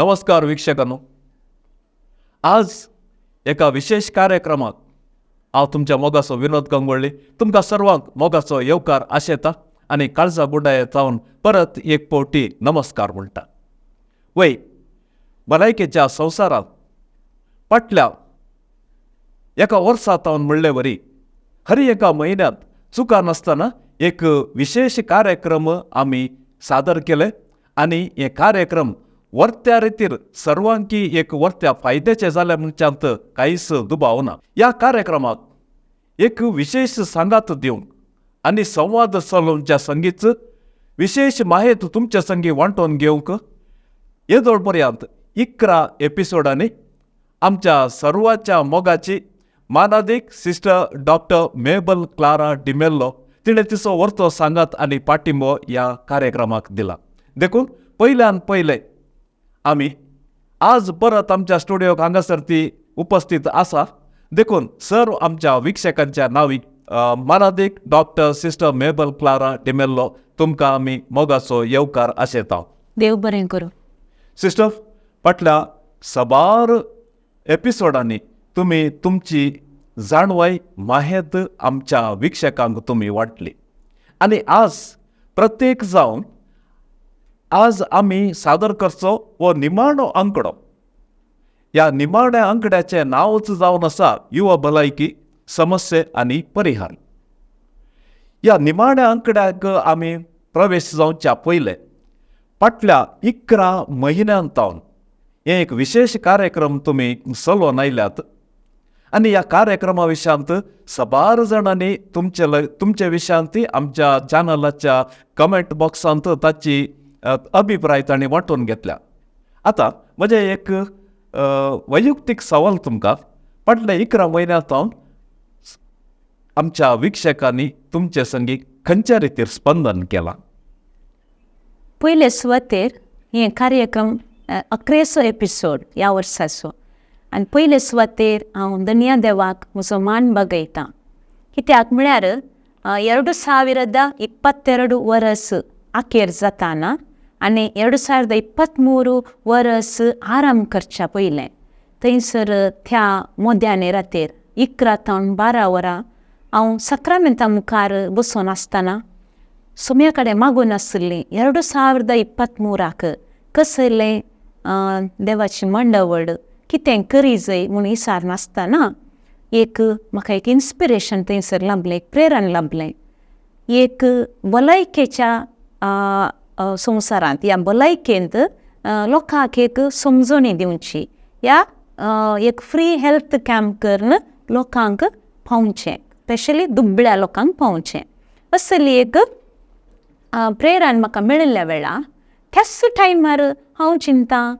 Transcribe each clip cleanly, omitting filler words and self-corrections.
नमस्कार वीक्षकांनो. आज एका विशेष कार्यक्रमात हांव तुमच्या मोगाचो विनोद गंगोळ्ळी तुमकां सर्वांक मोगाचो येवकार आशेता आनी काळजा गुंडाये जावन परत एक फावटी नमस्कार म्हणटा. वय भलायकेच्या संवसारांत फाटल्या एका वर्सा तावन म्हणले वरी हर एका म्हयन्यांत चुका नासतना एक विशेष कार्यक्रम आमी सादर केले आनी हे कार्यक्रम वर्त्या रितीर सर्वांकी एक वर्त्या फायद्याचे जाल्या म्हणच्यांत कांयच दुबाव ना. ह्या कार्यक्रमाक एक विशेष सांगात दिवंक आनी संवाद चलोवच्या संगीत विशेष माहेत तुमच्या संगी वांटोवन घेवंक येदोळ पर्यंत 11 एपिसोडांनी आमच्या सर्वाच्या मोगाची मानादीक सिस्टर डॉक्टर मेबल क्लारा डिमेल्लो तिणें तिचो वर्तो सांगात आनी पाठिंबो ह्या कार्यक्रमाक दिला. देखून पयल्यान पयले आमी आज परत आमच्या स्टुडियोक हांगासर ती उपस्थित आसा. देखून सर्व आमच्या वीक्षकांच्या नांवी मानादीक डॉक्टर सिस्टर मेबल क्लारा डिमेल्लो तुमकां आमी मोगाचो येवकार आशेता. देव बरें करूं. सिस्टर, फाटल्या साबार एपिसोडांनी तुमी तुमची जाणवाय माहेत आमच्या वीक्षकांक तुमी वांटली आनी आज प्रत्येक जावन आज आमी सादर करचो हो निमाणो आंकडो. ह्या निमाण्या आंकड्याचें नांवच जावन आसा युवा भलायकी समस्ये आनी परिहार. ह्या निमाण्या आंकड्याक आमी प्रवेश जावच्या पयले फाटल्या 11 म्हयन्यां तावन हे एक विशेष कार्यक्रम तुमी चलोवन आयल्यात आनी ह्या कार्यक्रमा विशयांत साबार जाणांनी तुमचे विशयांत आमच्या चॅनलाच्या कमेंट बॉक्सांत ताची अभिप्राय तांणी वांटून घेतल्या. आतां म्हजें एक वैयक्तीक सवाल तुमकां, फाटल्या 11 म्हयन्यां सावन आमच्या वीक्षकांनी तुमचे संगी खंयच्या रितीर स्पंदन केलां? पयले सुवातेर हे कार्यक्रम 11 एपिसोड ह्या वर्साचो आनी पयले सुवातेर हांव धनया देवाक म्हजो मान बगयतां. कित्याक म्हळ्यार 2022 वर्स अखेर जाताना आनी 2023 वर्स आराम करच्या पयलें थंयसर त्या मोद्याने रातीर 11 तावन 12 वरां हांव सक्रामेंता मुखार बसून आसतना सोम्या कडेन मागून आशिल्ली 2023 कसलें देवाची मंडवड कितें करी जाय म्हूण विचार नासतना एक म्हाका एक इन्स्पिरेशन थंयसर लाभलें, एक प्रेरण लाभलें. एक भलायकेच्या संवसारांत ह्या भलायकेंत लोकांक एक समजणी दिवची ह्या एक फ्री हेल्थ कॅम्प करून लोकांक पावचें, स्पेशली दुबळ्या लोकांक पावचें असली एक प्रेरण म्हाका मेळिल्ल्या वेळा त्याच टायमार हांव चिंता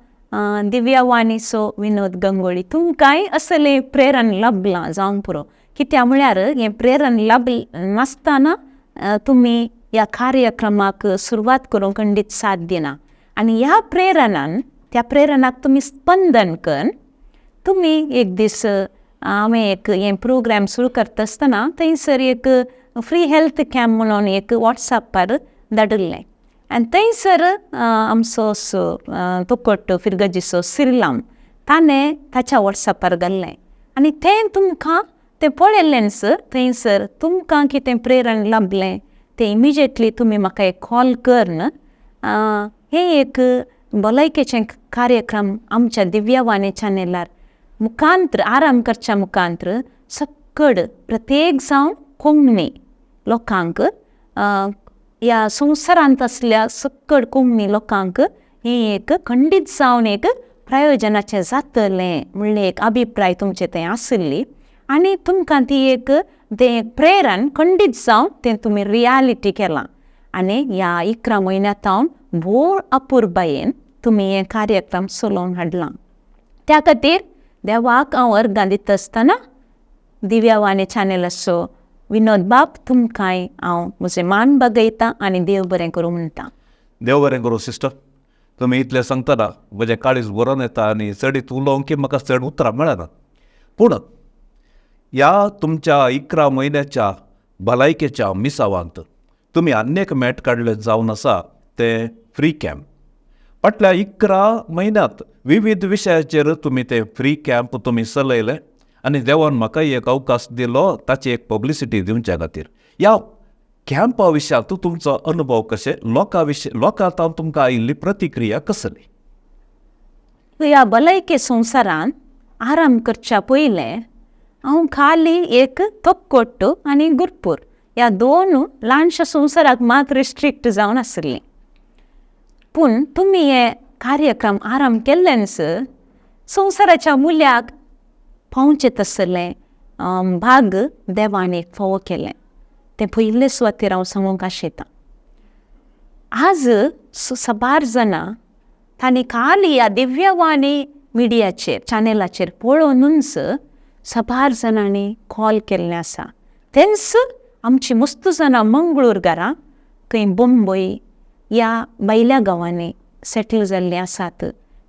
दिव्यावाणीचो विनोद गंगोळी तुमकांय असलें प्रेरण लाभलां जावंक पुरो. कित्याक म्हळ्यार हें प्रेरण लाभ नासतना तुमी ह्या कार्यक्रमाक सुरवात करूंक खंडीत साथ दिना आनी ह्या प्रेरणान त्या प्रेरणाक तुमी स्पंदन करून तुमी एक दीस हांवें एक हें प्रोग्राम सुरू करता आसतना थंयसर एक फ्री हेल्थ कॅम्प म्हणून एक वॉट्सॅपार धाडिल्लें आनी थंयसर आमचो तुकट फिरगजीचो सिरलाम ताणें ताच्या वॉट्सॅपार घाल्लें आनी तें तुमकां तें पळयल्लेंच थंयसर तुमकां कितें प्रेरण लाभलें तें इमिजिएटली तुमी म्हाका एक कॉल करून हें एक भलायकेचें कार्यक्रम आमच्या दिव्यावाणी चॅनलार मुखांत्र आराम करच्या मुखांत्र सक्कड प्रत्येक जावं कोंकणी लोकांक ह्या संवसारांत आसल्या सक्कड कोंकणी लोकांक हें एक खंडीत जावन एक प्रयोजनाचें जातलें म्हणलें एक अभिप्राय तुमचें थंय आशिल्ली आनी तुमकां ती एक तें प्रेरण खंडीत जावन तें तुमी रियालिटी केलां आनी ह्या 11 म्हयन्यां सावन भोव अपुरबायेन तुमी हें कार्यक्रम चलोवन हाडलां. त्या खातीर देवाक हांव अर्गां दिता आसतना दिव्यावाणी चॅनलाचो विनोद बाब तुमकांय हांव म्हजें मान बगयता आनी देव बरें करूं म्हणटा. देव बरें करूं सिस्टर. तुमी इतलें सांगतना म्हजें काळीज भरोन येता आनी चडीत उलोवंक की म्हाका चड उतरां मेळना. पूण ह्या तुमच्या 11 म्हयन्याच्या भलायकेच्या मिसावांत तुमी आनी एक मॅट काडले जावन आसा तें फ्री कॅम्प. फाटल्या 11 म्हयन्यांत विविध विशयाचेर तुमी ते फ्री कॅम्प तुमी चलयले आनी देवान म्हाका एक अवकाश दिलो ताची एक पब्लिसिटी दिवच्या खातीर. ह्या कॅम्पा विशयांत तुमचो अनुभव कशें, लोकां विशय लोकां तावन तुमकां आयिल्ली प्रतिक्रिया कसली? ह्या भलायके संवसारान आराम करच्या पयलें हांव खाली एक तोक्कोट्ट आनी गुरपूर ह्या दोन ल्हानशा संवसाराक मात रिस्ट्रिक्ट जावन आशिल्लीं. पूण तुमी हे कार्यक्रम आराम केल्ल्यानच संवसाराच्या मुल्याक पावचें तसलें भाग देवान एक फावो केलें तें पयले सुवातेर हांव सांगूंक आशेतां. आज साबार जाणां तांणी खाली ह्या दिव्यवाणी मिडियाचेर चॅनलाचेर पळोवनूच साबार जाणांनी कॉल केल्लें आसा. तेंच आमची मस्त जाणां मंगळूर घरां खंय बंबय ह्या भायल्या गांवांनी सेटल जाल्लीं आसात,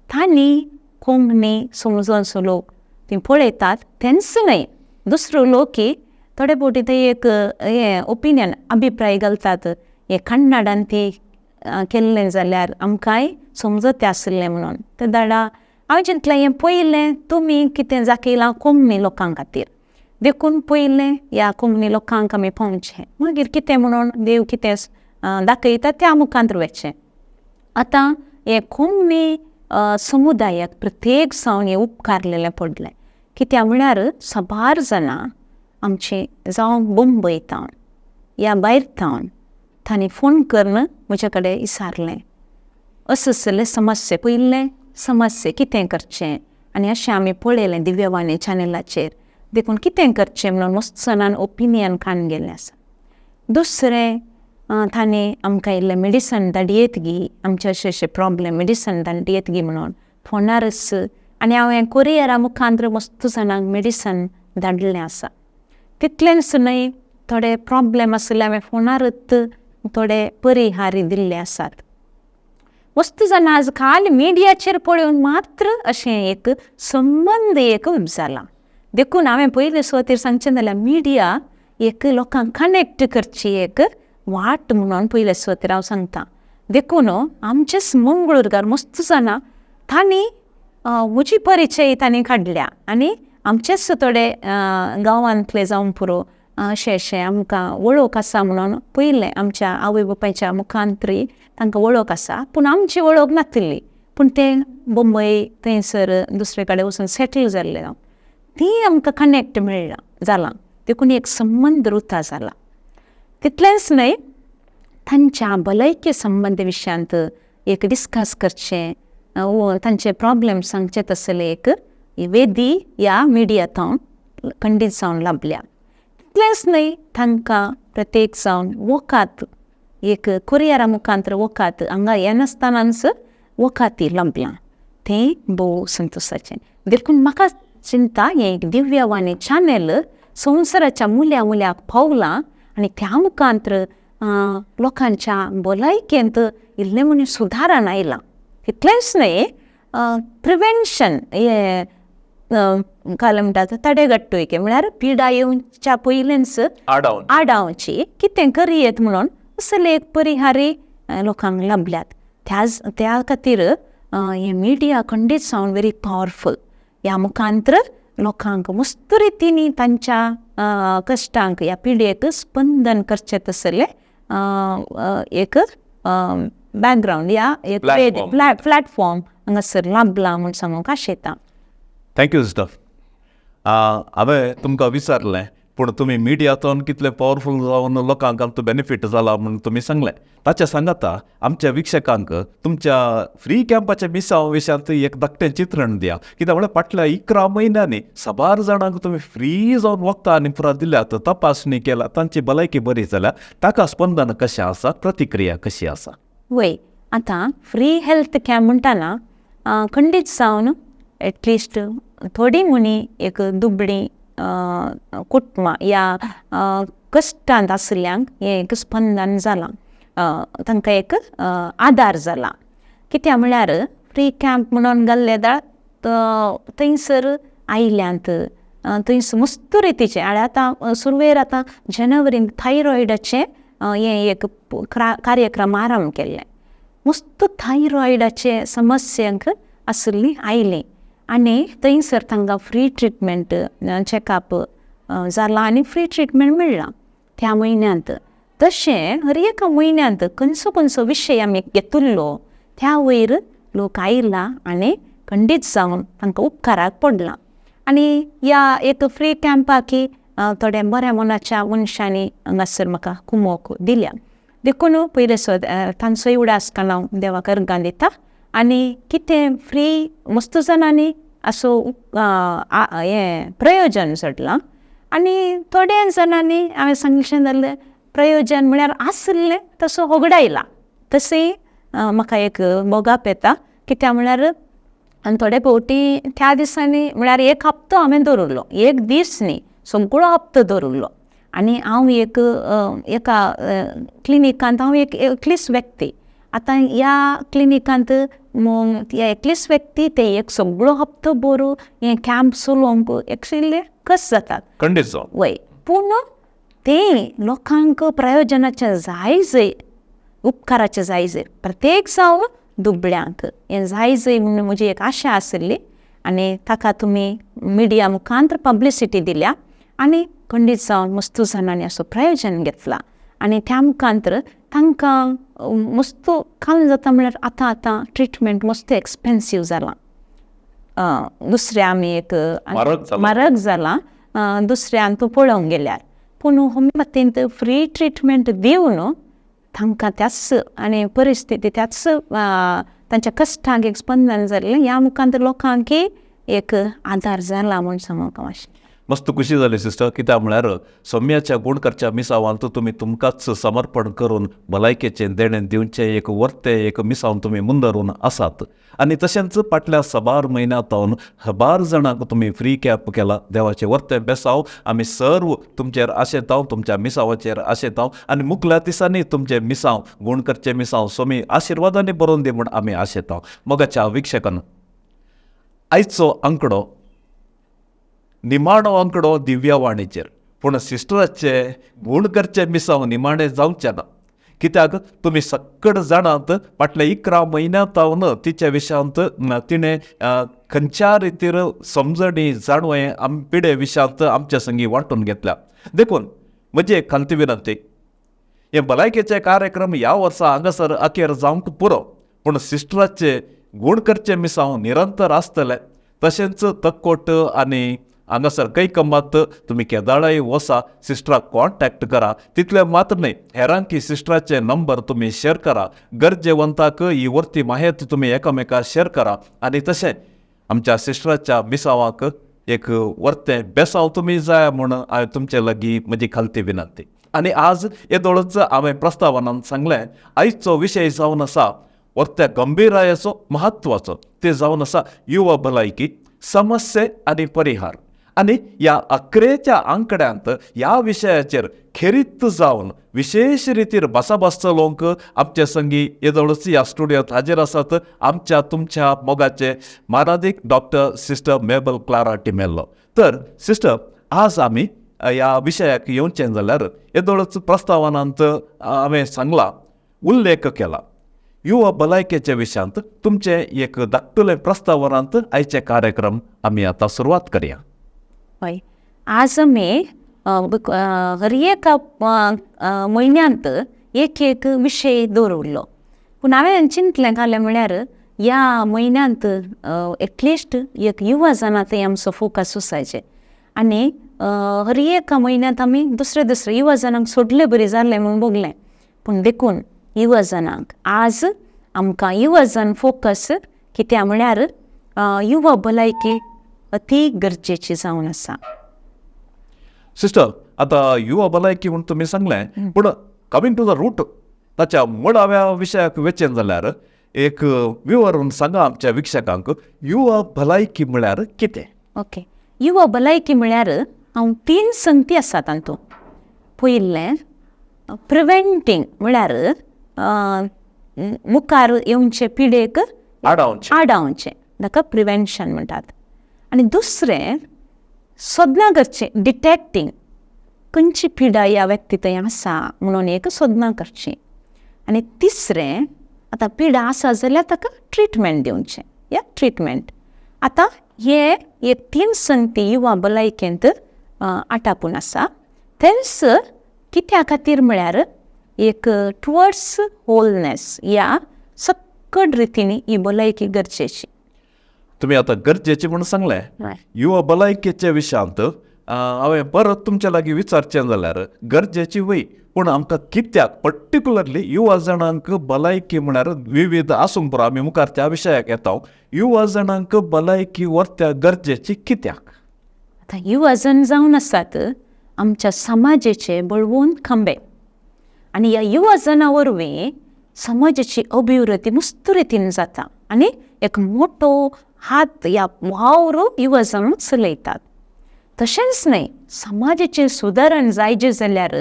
तांणी कोंकणी समजोन लोक ती पळयतात. तेंच न्हय, दुसरो लोकय थोडे फावटी ते एक हें ओपिनियन अभिप्राय घालतात, हे कन्नडान ती केल्लें जाल्यार आमकांय समजते आशिल्लें म्हणून. ते दाडा हांवें चिंतलें हें पयलें तुमी कितें दाखयलां कोंकणी लोकां खातीर, देखून पयलें ह्या कोंकणी लोकांक आमी पावचें, मागीर कितें म्हणून देव कितें दाखयता त्या मुखांत वचचें. आतां हे कोंकणी समुदायाक प्रत्येक जावन हें उपकारलेलें पडलें. कित्याक म्हळ्यार साबार जाणां आमचे जावं बंबय तावन या भायर तावन तांणी फोन करून म्हजे कडेन विचारलें अशें आसलें समस्या, पयलें समस्या कितें करचें आनी अशें आमी पळयलें दिव्यवाणी चॅनलाचेर, देखून कितें करचें म्हणून मस्त जाणान ओपिनियन काडून गेल्लें आसा. दुसरें तांणी आमकां इल्लें मेडिसन धाडयेत गी, आमचे अशें अशें प्रॉब्लेम मेडिसन धाडयेत गी म्हणून फोनारच, आनी हांवें कुरियरा मुखांत मस्त जाणांक मेडिसन धाडलें आसा. तितलेंच न्हय, थोडे प्रॉब्लेम आशिल्ले हांवें फोनारच थोडे परिहार दिल्ले आसात. मस्त जाणां आज खाली मिडियाचेर पळोवन मात्र अशें एक संबंद एक जाला. देखून हांवें पयले सुवातेर सांगचें जाल्यार मिडिया एक लोकांक कनेक्ट करची एक वाट म्हणून पयले सुवातेर हांव सांगता. देखून आमचेच मंगळूरकार मस्त जाणां तांणी म्हजी परिचय तांणी काडल्या आनी आमचेच थोडे गांवांतले जावं पुरो अशें अशें आमकां वळख आसा म्हणून पयलें आमच्या आवय बापायच्या मुखांतरी तांकां वळख आसा, पूण आमची वळख नातिल्ली. पूण ते बंबय थंयसर दुसरे कडेन वचून सेटल जाल्ले, ती आमकां कनेक्ट मेळ्ळां जालां, देखून एक संबंद रुता जाला. तितलेंच न्हय, तांच्या भलायके संबंद विशयांत एक डिस्कस करचें, तांचे प्रॉब्लेम सांगचे तसले एक वेदी ह्या मिडिया तावन खंडीत जावन लाभल्या. तितलेंच न्हय, तांकां प्रत्येक जावन वखद एक कुरियरा मुखांत वखद हांगा येनासतनाच वखदी लाभलां, तें भोव संतोशाचें. देखून म्हाका चिंता हें एक दिव्यवाणी चॅनल संवसाराच्या मुल्या मुल्याक पावलां आनी त्या मुखांत लोकांच्या भलायकेंत इल्लें म्हणून सुदारण आयलां. तितलेंच न्हय, प्रिवेन्शन हें काल म्हणटा तडेगट्टुके म्हळ्यार पिडा येवच्या पयलेंच आडावची कितें करयेत म्हणून असले एक परिहारी लोकांक लाभल्यात. त्या खातीर हें मिडिया खंडीत जावन व्हेरी पावरफूल. ह्या मुखांत लोकांक मस्त रितीनी तांच्या कश्टांक ह्या पिड्येक स्पंदन करचें तसलें एक बॅकग्रावंड या एक प्लॅटफॉर्म हांगासर लाभलां म्हूण सांगूंक आशेता. Thank you sister. हांवें तुमकां विचारलें पूण तुमी मिडियातून कितले पावरफूल जावन लोकांक आमचो बेनिफीट जाला म्हूण तुमी सांगलें. ताच्या सांगाता आमच्या वीक्षकांक तुमच्या फ्री कॅम्पाच्या मिसांव विशयांत एक धाकटें चित्रण दिया. कित्याक म्हळ्यार फाटल्या 11 म्हयन्यांनी साबार जाणांक तुमी फ्री जावन वखदां आनी पुराय दिल्यात, तपासणी केला, तांची भलायकी बरी जाल्या, ताका स्पंदन कशें आसा, प्रतिक्रिया कशी आसा? वय, आतां फ्री हेल्थ कॅम्प म्हणटाना खंडीत जावन एटलिस्ट थोडी म्हणी एक दुबळी कुटुंबां या कश्टांत आशिल्ल्यांक हें एक स्पंदन जालां, तांकां एक आदार जाला. कित्याक म्हळ्यार फ्री कॅम्प म्हणून घाल्ले थंयसर आयल्यांत थंयसर मस्त रितीचें. आनी आतां सुरवेर आतां जानेवारीन थायरॉयडाचें हें एक कार्यक्रम आरंभ केल्लें. मस्त थायरॉयडाचे समस्यांक आशिल्ली आयली आनी थंयसर तांकां फ्री ट्रिटमेंट चॅकअप जाला आनी फ्री ट्रिटमेंट मेळ्ळां त्या म्हयन्यांत. तशें हर एका म्हयन्यांत खंयचो खंयचो विशय आमी घेतिल्लो त्या वयर लोक आयला आनी खंडीत जावन तांकां उपकाराक पडलां. आनी ह्या एक फ्री कॅम्पाकी थोड्या बऱ्या मनाच्या मनशांनी हांगासर म्हाका कुमोक दिल्या. देखून पयले तांचोय उडास हांव देवाक अर्गां दिता. आनी कितें फ्री मस्त जाणांनी असो हें प्रयोजन सोडलां आनी थोड्या जाणांनी हांवें सांगचें जाल्यार प्रयोजन म्हळ्यार आशिल्लें तसो होगडायला. तशें म्हाका एक मोगाप येता कित्याक म्हळ्यार आनी थोडे फावटी त्या दिसांनी म्हळ्यार एक हप्तो हांवें दवरिल्लो, एक दीस न्ही सगळो हप्तो दवरिल्लो. आनी हांव एक एका क्लिनिकांत हांव एक एकलीच व्यक्ती. आतां ह्या क्लिनिकांत एकलीच व्यक्ती ते एक सगळो हप्तो भरून हें कॅम्प चलोवंक एक्चुअली कस जातात खंडीत. वय, पूण ते लोकांक प्रयोजनाचें जाय जय, उपकाराचें जाय जय, प्रत्येक जावं दुबळ्यांक हें जाय जय म्हणून म्हजी एक आशा आशिल्ली. आनी ताका तुमी मिडिया मुखांत पब्लिसिटी दिल्या आनी खंडीत जावन मस्त जाणांनी असो प्रयोजन घेतलां. आनी त्या मुखांतर तांकां मस्त काल जाता म्हळ्यार आतां आतां ट्रिटमेंट मस्त एक्सपेन्सीव जालां. दुसऱ्या आमी एक म्हारग जालां दुसऱ्यान तूं पळोवंक गेल्यार. पूण होमियोपॅथींत फ्री ट्रिटमेंट दिवन तांकां त्याच आनी परिस्थिती त्याच तांच्या कश्टांक एक स्पंदन जाल्लें. ह्या मुखांत लोकांक एक आदार जाला म्हूण सांगूंक मातशें मस्त खुशी जाली सिस्टर. कित्याक म्हळ्यार सौम्याच्या गुणकरच्या मिसावांत तुमी तुमकांच समर्पण करून भलायकेचें देणें दिवचें एक वर्तें एक मिसांव तुमी मुंदरून आसात. आनी तशेंच फाटल्या सबार म्हयन्या सावन हबार जाणांक तुमी फ्री कॅम्प केला. देवाचें वर्तें बेसांव आमी सर्व तुमचेर आशेतांव, तुमच्या मिसावाचेर आशेतांव आनी मुखल्या दिसांनी तुमचें मिसांव गूण करचें मिसांव सोमी आशिर्वादांनी बरोवन दी म्हूण आमी आशेतांव. मोगाच्या विक्षकान आयचो आंकडो निमाणो आंकडो दिव्यवाणीचेर, पूण सिस्टराचे गूण करचे मिसांव निमाणें जावचें ना. कित्याक तुमी सक्कड जाणात फाटल्या 11 म्हयन्या सावन तिच्या विशयांत तिणें खंयच्या रितीर समजणी जाणवय आम पिडे विशयांत आमच्या संगी वांटून घेतल्या. देखून म्हजी एक खालती विनंती, हे भलायकेचे कार्यक्रम ह्या वर्सा हांगासर अखेर जावंक पुरो, पूण सिस्टराचे गूण करचे मिसांव निरंतर आसतले. तशेंच तक्कोट आनी हांगासर कैकमात तुमी केदाळाय वसा सिस्टराक कॉन्टॅक्ट करा. तितलें मात्र न्हय, हेरांकी सिस्टराचे नंबर तुमी शेअर करा. गरजेवंताक ही वर्ती माहेत तुमी एकामेकाक शेअर करा. आनी तशें आमच्या सिस्टराच्या मिसावाक एक वर्तें बेसांव तुमी जाय म्हूण हांवें तुमचे लागीं म्हजी खालती विनंती. आनी आज येदोळच हांवें प्रस्तावनान सांगलें, आयचो विशय जावन आसा वर्त्या गंभीरायेचो म्हत्वाचो, ते जावन आसा युवा भलायकी समस्ये आनी परिहार. आनी ह्या अकरेच्या आंकड्यांत ह्या विशयाचेर खेरीत जावन विशेश रितीर भासाभास चलोवंक आमचे संगी येदोळच ह्या स्टुडियोंत हाजीर आसात आमच्या तुमच्या मोगाचे मानादीक डॉक्टर सिस्टर मेबल क्लारा टिमेल्लो. तर सिस्टर, आज आमी ह्या विशयाक येवचें जाल्यार येदोळच प्रस्तावनांत हांवें सांगला, उल्लेख केला युवा भलायकेच्या विशयांत तुमचें एक धाकटुलें प्रस्तावनांत आयचे कार्यक्रम आमी आतां सुरवात करया. हय, आज आमी हर एका म्हयन्यांत एक एक विशय दवरिल्लो. पूण हांवें चिंतलें घालें म्हळ्यार ह्या म्हयन्यांत एटलिस्ट एक युवा जाणां थंय आमचो फोकस वचायचें. आनी हर एका म्हयन्यांत आमी दुसरे दुसरे युवा जाणांक सोडले बरी जालें म्हूण भोगलें. पूण देखून युवा जाणांक आज आमकां युवा जन फोकस कित्याक म्हळ्यार युवा भलायकी अती गरजेची जावन आसा. सिस्टर, आतां युवा भलायकी म्हूण तुमी सांगलें, पूण कमींग टू the root ताच्या मुळाव्या विशयाक वचें जाल्यार एक विवरण सांगा आमच्या विक्षकांक, युवा भलायकी म्हळ्यार कितें? ओके, युवा भलायकी म्हळ्यार हांव 3 संगती आसा तातूंत. पयलें प्रिवेंटींग म्हळ्यार मुखार येवचे पिडेक आडावचें, ताका प्रिवेन्शन म्हणटात. आनी दुसरें सोदनां करचें, डिटेक्टींग, खंयची पिडा ह्या व्यक्ती थंय आसा म्हणून एक सोदनां करची. आनी तिसरें आतां पिडा आसा जाल्यार ताका ट्रिटमेंट दिवचें या ट्रिटमेंट. आतां हे एक तीन संगती युवा भलायकेंत आटापून आसा. तेंच कित्या खातीर म्हळ्यार एक टुवर्ड्स होलनेस या सक्कड रितीन ही भलायकी गरजेची. तुमी आतां गरजेची म्हूण सांगलें. युवा भलायकेच्या विशयांत हांवें परत तुमच्या लागीं विचारचें जाल्यार गरजेची वय, पूण आमकां कित्याक पर्टिक्युलरली युवा जाणांक भलायकी म्हळ्यार विविध आसूंक पुरो, आमी मुखार त्या विशयाक येता. युवा जाणांक भलायकी व्हरत्या गरजेची कित्याक? आतां युवा जण जावन आसात आमच्या समाजाचे बळवंत खांबे आनी ह्या युवा जना वरवीं समाजाची अभिवृद्धी मस्त रितीन जाता आनी एक मोठो हात ह्या वावर युवा जण चलयतात. तशेंच न्हय, समाजाचें सुदारण जायजे जाल्यार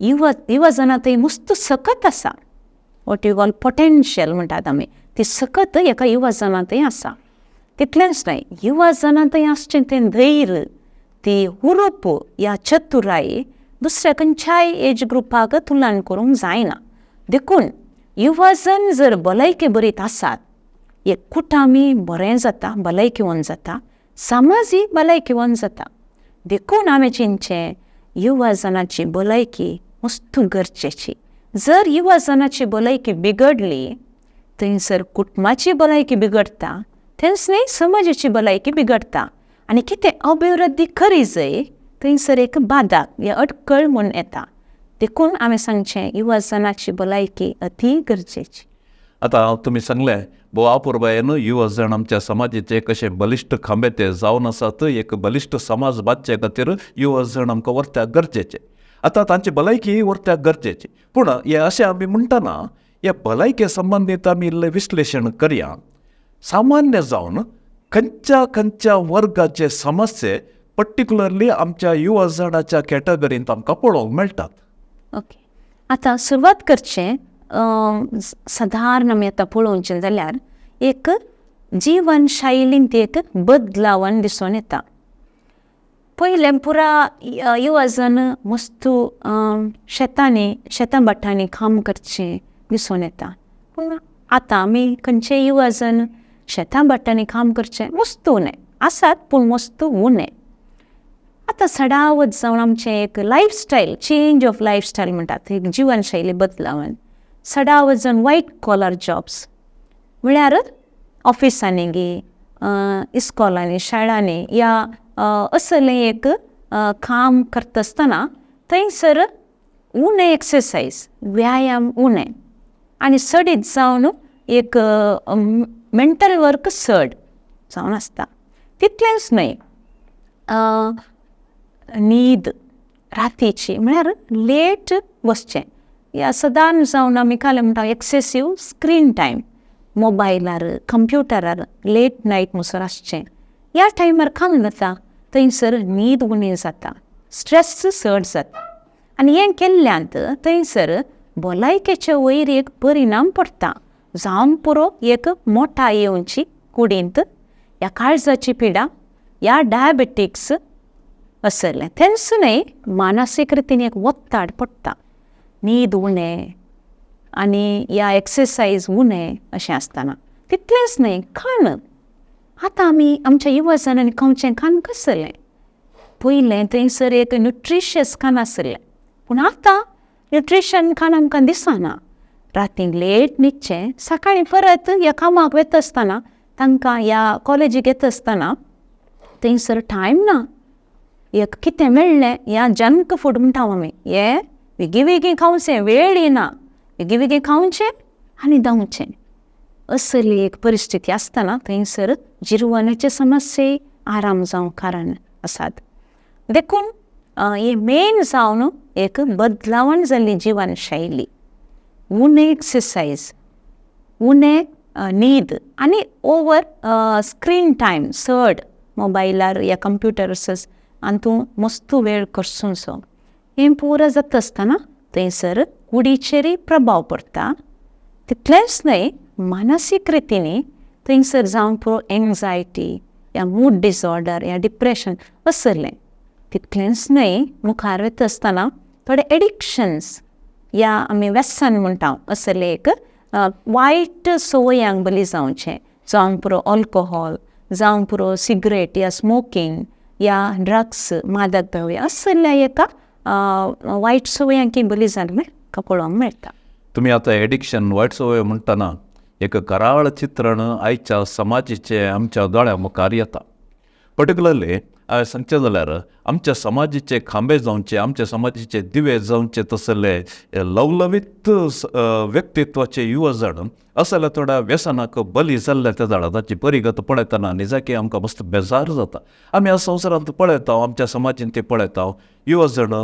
युवा जणां थंय मस्त सकत आसा, what you call potential म्हणटात आमी, ती सकत एका युवा जणां थंय आसा. तितलेंच न्हय, युवा जणां थंय आसचें तें धैर्य, ती हुरूप या चतुराय दुसऱ्या खंयच्याय एज ग्रुपाक तुलना करूंक जायना. देखून युवाजन जर भलायके बरीत आसात, एक कुटामी बरें जाता, भलायकेवन जाता, समाजूय भलायकेवन जाता. देखून हांवें चिंतचें युवा जनाची भलायकी मस्त गरजेची. जर युवा जनाची भलायकी बिगडली थंयसर कुटुंबाची भलायकी बिगडटा, थंयच न्हय समाजाची भलायकी बिगडटा आनी कितें अभिवृद्धी खरी जय थंयसर एक बादा या अटकळ म्हूण येता. देखून हांवें सांगचें युवा जनाची भलायकी अती गरजेची. आतां तुमी सांगलें भोव अपुरबायेन युवा जण आमच्या समाजाचे कशे बलिश्ट खांबे ते जावन आसात, एक बलिश्ट समाज बांदचे खातीर युवा जण आमकां व्हरत्याक गरजेचे. आतां तांची भलायकी व्हरत्याक गरजेची, पूण हे अशें आमी म्हणटना ह्या भलायके संबंदीत आमी इल्लें विश्लेशण करया. सामान्य जावन खंयच्या खंयच्या वर्गाचे समस्ये पर्टिक्युलरली आमच्या युवा जणाच्या कॅटगरींत आमकां पळोवंक मेळटात? ओके, आतां सुरवात करचें सादारण आमी आतां पळोवचें जाल्यार एक जिवन शैलींत एक बदलावन दिसून येता. पयलें पुरा युवाजन मस्त शेतांनी शेतां भाटांनी काम करचें दिसून येता, पूण आतां आमी खंयचे युवाजन शेतां भाटांनी काम करचें मस्त उणें आसात, पूण मस्त उणें. आतां सडावत जावन आमचें एक लायफस्टायल, चेंज ऑफ लायफस्टायल म्हणटात, एक जिवनशैली बदलावन सडावत जावन व्हायट कॉलर जॉब्स म्हळ्यार ऑफिसांनी गी इस्कॉलांनी शाळांनी या असलें एक काम करता आसतना थंयसर उणें एक्सरसायज, व्यायाम उणें आनी चडीत जावन एक मेंटल वर्क चड जावन आसता. तितलेंच न्हय, न्हीद रातीची म्हळ्यार लेट बसचें या सदांच जावन आमी काल म्हणटा एक्सेसीव स्क्रीन टायम, मोबायलार कंप्युटरार लेट नायट म्हणसर आसचें. ह्या टायमार काम जाता थंयसर न्हीद उणी जाता, स्ट्रेस चड जाता आनी हें केल्ल्यांत थंयसर भलायकेचे वयर एक परिणाम पडटा. जावन पुरो एक मोठा येवची कुडींत ह्या काळजाची पिडा ह्या डायबेटिक्स असलें. तेंच न्हय, मानसीक रितीन एक ओत्ताड पडटा, न्हीद उणें आनी ह्या एक्सरसायज उणें अशें आसतना. तितलेंच न्हय, खाण आतां आमी आमच्या युवाजनांनी खावचें खाण कसलें? पयलें थंयसर एक न्युट्रिशियस खाण आसलें, पूण आतां न्युट्रिशन खाण आमकां दिसना. रातीन लेट न्हिदचें, सकाळीं परत ह्या कामाक वता आसतना तांकां ह्या कॉलेजीक येता आसतना थंयसर टायम ना. एक कितें मेळ्ळें ह्या जंक फूड म्हणटा आमी, हें बेगी बेगीन खावचें, वेळ येना, बेगी बेगीन खावचें आनी धांवचें. असली एक परिस्थिती आसतना थंयसर जिरवणेचे समस्ये आराम जावंक कारण आसात. देखून हे मेन जावन एक बदलावण जाल्ली जिवनशैली, उणें एक्सरसायज, उणें न्हीद आनी ओवर स्क्रीन टायम चड मोबायलार या कंप्युटर आनी तूं मस्त वेळ करचो. हें पुरो जाता आसतना थंयसर कुडीचेरय प्रभाव पडटा. तितलेंच न्हय, मानसीक रितीन थंयसर जावन पुरो एंग्जायटी या मूड डिसऑर्डर या डिप्रेशन असलें. तितलेंच न्हय, मुखार वता आसतना थोडे एडिक्शन्स या आमी व्यसन म्हणटा असलें एक वायट संवयांक बली जावचें, जावं पुरो अल्कोहोल, जावं पुरो सिगरेट या स्मोकींग या ड्रग्स, मादक द्रव्यां असल्या एका वायट संवयांक बली जाल्लें पळोवंक मेळटा. तुमी आतां एडिक्शन वायट संवय म्हणटना एक कराळ चित्रण आयच्या समाजाचें आमच्या दोळ्या मुखार येता. पर्टिक्युलरली हांवें सांगचें जाल्यार आमच्या समाजाचे खांबे जावचे, आमच्या समाजाचे दिवे जावचे तसले लवलवीत व्यक्तित्वाचे युवजण असल्या थोड्या व्यसनाक बली जाल्ल्या त्या जाणा ताची परिगत पळयतना निजाकी आमकां मस्त बेजार जाता. आमी ह्या संवसारांत पळयता, आमच्या समाजांत ते पळयता, युवजण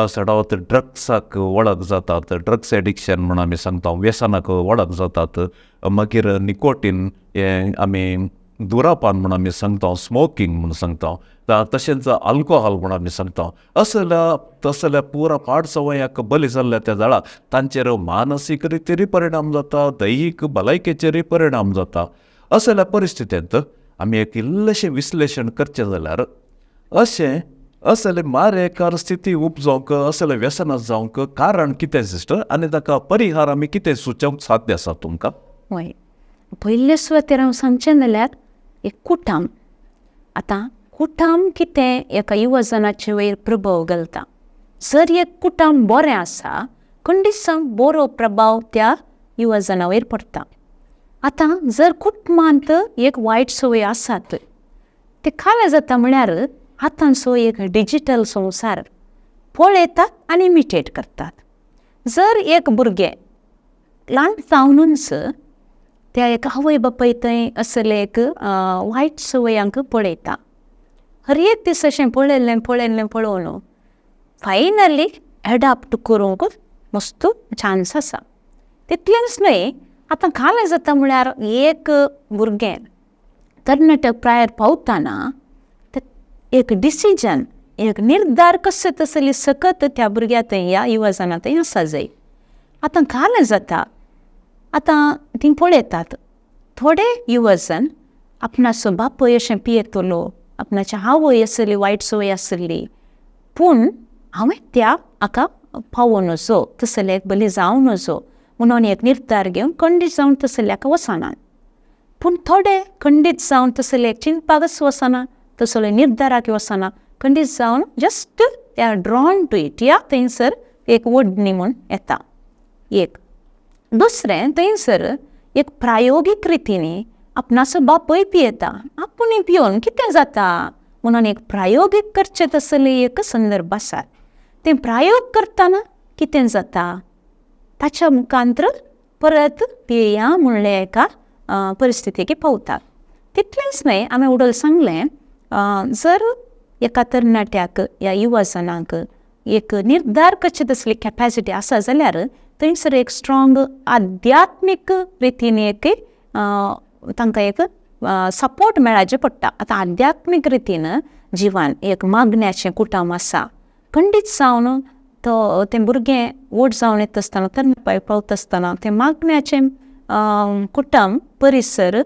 सडावत ड्रग्साक वळख जातात, ड्रग्स एडिक्शन म्हूण आमी सांगता, व्यसनाक वळख जातात. मागीर निकोटीन हें आमी धुरापान म्हूण आमी सांगता, स्मोकींग म्हूण सांगता, तशेंच अल्कोहोल म्हूण आमी सांगता. असल्या तसल्या पुरा पाड संवयाक बली जाल्ल्या त्या जाळा तांचेर मानसीक रितीरूय परिणाम जाता, दैहीक भलायकेचेरूय परिणाम जाता. असल्या परिस्थितींत आमी एक इल्लेशें विश्लेशण करचें जाल्यार अशें असले मारेकार स्थिती उपजावंक, असले व्यसनां जावंक कारण कितें सिस्टर, आनी ताका परिहार आमी कितें सुचोवंक साध्य आसा तुमकां? हय, पयले सुवातेर हांव सांगचें जाल्यार एक कुटाम. आतां कुटाम कितें एका युवजनाचे वयर प्रभाव घालता. जर एक कुटाम बरें आसा खंडीत बरो प्रभाव त्या युवजना वयर पडटा. आतां जर कुटुंबांत एक वायट संवय आसात ते खाला जाता म्हळ्यार आतांचो एक डिजीटल संवसार पळयतात आनी इमिटेट करतात. जर एक भुरगें ल्हान जावनूच त्या एक आवय बापाय थंय असले एक वायट संवयांक पळयता, हर एक दीस अशें पळयल्लें पळयल्लें पळोवन फायनली एडाप्ट करूंक मस्त चान्स आसा. तितलेंच न्हय, आतां खालें जाता म्हळ्यार एक भुरगें तरणाटे प्रायर पावतना एक डिसिजन, एक निर्धार कशें तसली सकत त्या भुरग्या थंय ह्या युवजना थंय आसा जाय. आतां खालें जाता, आतां तीं पळयतात थोडे युवजन आपणाचो बापूय अशें पियेतलो, आपणाची आवय आसली वायट संवय आसली, पूण हांवें त्या हाका पावों नजो, तसले बली जावं नजो म्हणून एक निर्धार घेवन खंडीत जावन तसले हाका वचना. पूण थोडे खंडीत जावन तसले चिंतपाकच वचना, तसले निर्धाराक वचना, खंडीत जावन just they are drawn to it या थंयसर एक ओडणी म्हूण येता. एक दुसरें थंयसर एक प्रायोगीक रितीन आपणाचो बापूय पियेता, आपूण पियोवन कितें जाता म्हणून एक प्रायोगीक करचें तसले एक संदर्भ आसा. तें प्रायोग करतना कितें जाता ताच्या मुखांत्र परत पिया म्हणले एका परिस्थितीक पावता. तितलेंच न्हय, आमी उडोल सांगलें जर एका तरणाट्याक ह्या युवजनांक एक निर्धार करचे तसली कॅपॅसिटी आसा जाल्यार थंयसर एक स्ट्रोंग आध्यात्मीक रितीन एक तांकां एक सपोर्ट मेळाचें पडटा. आतां आध्यात्मीक रितीन जिवान एक मागण्याचें कुटुंब आसा, खंडीत जावन तो तें भुरगें व्हड जावन येता आसतना तरणाटे पावता आसतना तें मागण्याचें कुटुंब परिसर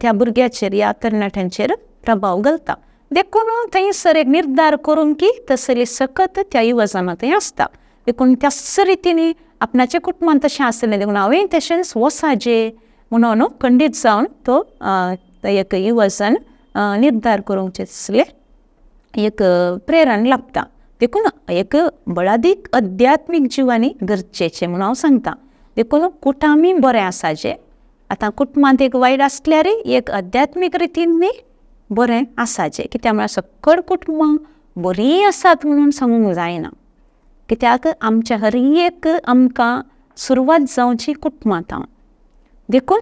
त्या भुरग्याचेर ह्या तरणाट्यांचेर प्रभाव घालता. देखून थंयसर एक निर्धार करूंक की तसली सकत त्या युवजना थंय आसता. देखून त्याच रितीन आपणाच्या कुटुंबांत तशें आसलें देखून हांवें तशेंच वसाजे म्हणून खंडीत जावन तो एक युवजन निर्धार करूंक तसलें एक प्रेरण लाभता. देखून एक बळादीक अध्यात्मीक जिवानी गरजेचें म्हणून हांव सांगता. देखून कुटामी बरें आसाचें, आतां कुटुंबांत एक वायट आसल्यारय एक अध्यात्मीक रितीन बरें आसाचें. कित्याक म्हळ्यार सकड कुटुंबां बरीं आसात म्हणून सांगूंक जायना, कित्याक आमच्या हर एक आमकां सुरवात जावची कुटुंबांत. देखून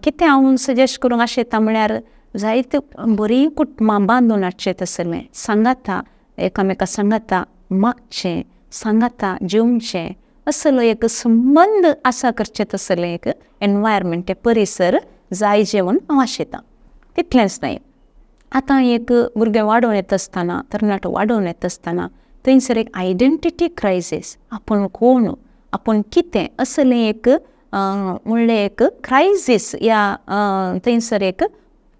कितें हांव सजेस्ट करूंक आशेता म्हळ्यार जायते बरीं कुटुंबां बांदून हाडचें तसलें सांगाता, एकामेका सांगाता मागचें, सांगाता जेवचें, असलो एक संबंद आसा करचें तसलें एक एनवायरमेंट परिसर जाय जेवण हांव आशेतां. तितलेंच न्हय, आतां एक भुरगें वाडोवन येता आसतना, तरणाटो वाडोवन येता आसतना थंयसर एक आयडेंटिटी क्रायसीस, आपूण कोण, आपूण कितें असलें एक म्हणलें एक क्रायसीस ह्या थंयसर एक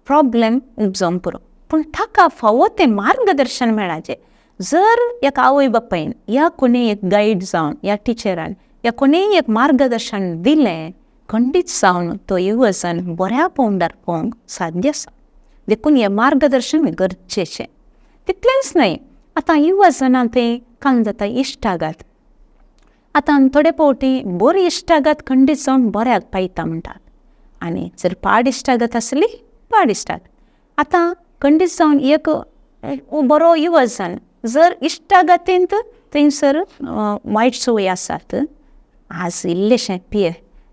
प्रॉब्लेम उपजोवंक पुरो. पूण ताका फावो तें मार्गदर्शन मेळाचें. जर एका आवय बापायन या कोणी एक गायड जावन या टिचरान या कोणीय एक मार्गदर्शन दिलें खंडीत जावन तो युवजन बऱ्या पावंड्यार पावोवंक साध्य आसा. देखून हें मार्गदर्शन गरजेचें. तितलेंच न्हय, आतां युवजनां तें कांय जाता इश्टागत. आतां थोडे फावटी बरी इश्टागत खंडीत जावन बऱ्याक पायता म्हणटात, आनी जर पाड इश्टागत आसली पाड इश्टागत. आतां खंडीत जावन एक बरो युवजन जर इश्टागतींत थंयसर वायट संवय आसात, आज इल्लेशें पिये,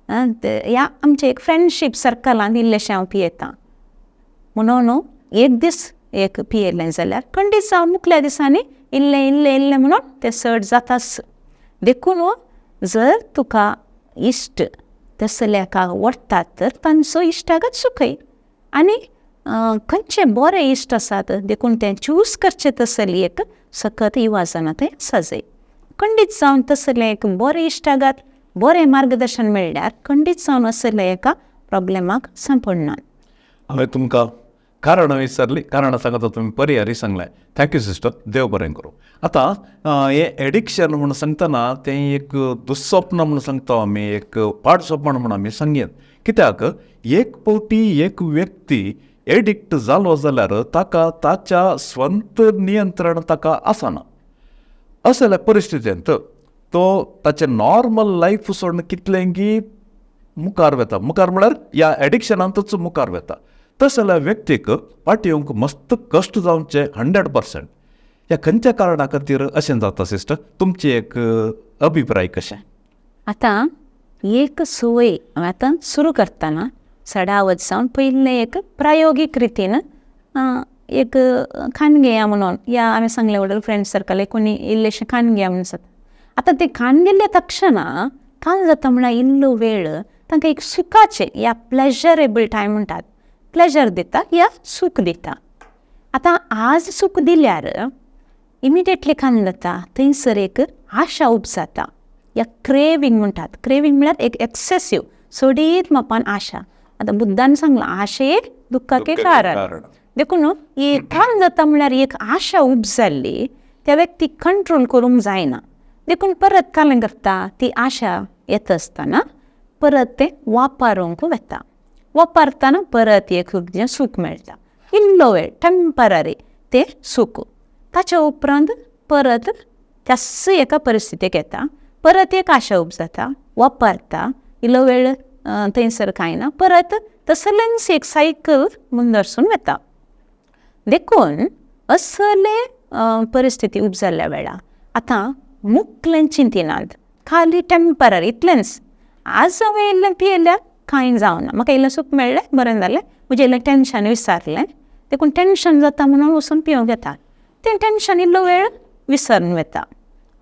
ह्या आमचे एक फ्रेंडशीप सर्कलांत इल्लेशें हांव पियेतां म्हणून एक दीस एक पियेलें जाल्यार खंडीत जावन मुखल्या दिसांनी इल्लें इल्लें इल्लें म्हणून तें चड जाताच. देखून जर तुका इश्ट तसल्याका व्हरतात तर तांचो इश्टागत सुखय आनी खंयचे बरे इश्ट आसात देखून तें चूज करचें तसली एक सकत युवाजना थंय आसा जाय. खंडीत जावन तसलें एक बरें इश्टागत बरें मार्गदर्शन मेळ्ळ्यार खंडीत जावन असले एका प्रॉब्लेमाक सांपडना. हांवें तुमकां कारणां विचारलीं, कारणां सांगता तुमी पर्यारी सांगलें. Thank you sister, देव बरें करूं. आतां हें एडिक्शन म्हूण सांगतना तें एक दुस्वप्न म्हूण सांगता आमी, एक पाड सपन म्हूण आमी सांगयत. कित्याक एक फावटी एक व्यक्ती एडिक्ट जालो जाल्यार ताका ताच्या स्वंत नियंत्रण ताका आसना. असल्या परिस्थितींत तो ताचें नॉर्मल लायफ सोडून कितलेंगी मुखार वता, मुखार म्हळ्यार ह्या एडिक्शनांतूच मुखार वता. तशें जाल्यार व्यक्तीक फाटीं येवंक मस्त कश्ट जावचे 100%. ह्या खंयच्या कारणा खातीर अशें जाता सिस्टर, तुमची एक अभिप्राय कशें? आतां एक संवय आतां सुरू करतना सडावत जावन पयलें एक प्रायोगीक रितीन एक खाण घेया म्हणून, या हांवें सांगलें वडील फ्रेंड सर्कल कोणी इल्लेशें खाण घेया म्हणून जाता. आतां तें खाण गेल्ले तक्षणा काल जाता म्हळ्यार इल्लो वेळ तांकां एक सुखाचें या प्लेजरेबल टायम म्हणटात, प्लेजर दिता या सूख दिता. आतां आज सूख दिल्यार इमिडिएटली खाण जाता थंयसर एक आशा उपजाता या क्रेविंग म्हणटात. क्रेविंग म्हळ्यार एक एक्सेसीव सोडीत मापान आशा. आतां बुद्धान सांगलां आशे दुख्खाके कारण. देखून एक खाण जाता म्हळ्यार एक आशा उपजाल्ली त्या व्यक्तीक कंट्रोल करूंक जायना, देखून परत कालें करता ती आशा येता आसतना परत तें वापरूंक वता. वापरतना परत एक जें सूख मेळटा इल्लो वेळ टेम्पररी तें सूख. ताच्या उपरांत परत त्याच एका परिस्थितीक येता, परत एक आशा उपजाता, वापरता इल्लो वेळ थंयसर कांय ना, परत तसलेंच एक सायकल मुंदरसून वता. देखून असले परिस्थिती उपजाल्ल्या वेळा आतां मुखलें चिंतिनात, खाली टेम्पररी इतलेंच. आज हांवें इल्लें पियेल्यार कांय जावना, म्हाका इल्लें सूख मेळ्ळें बरें जालें, म्हजें इल्लें टेंशन विसारलें, देखून टेंशन जाता म्हणून वचून पिवंक येता. तें टेंशन इल्लो वेळ विसरून वता,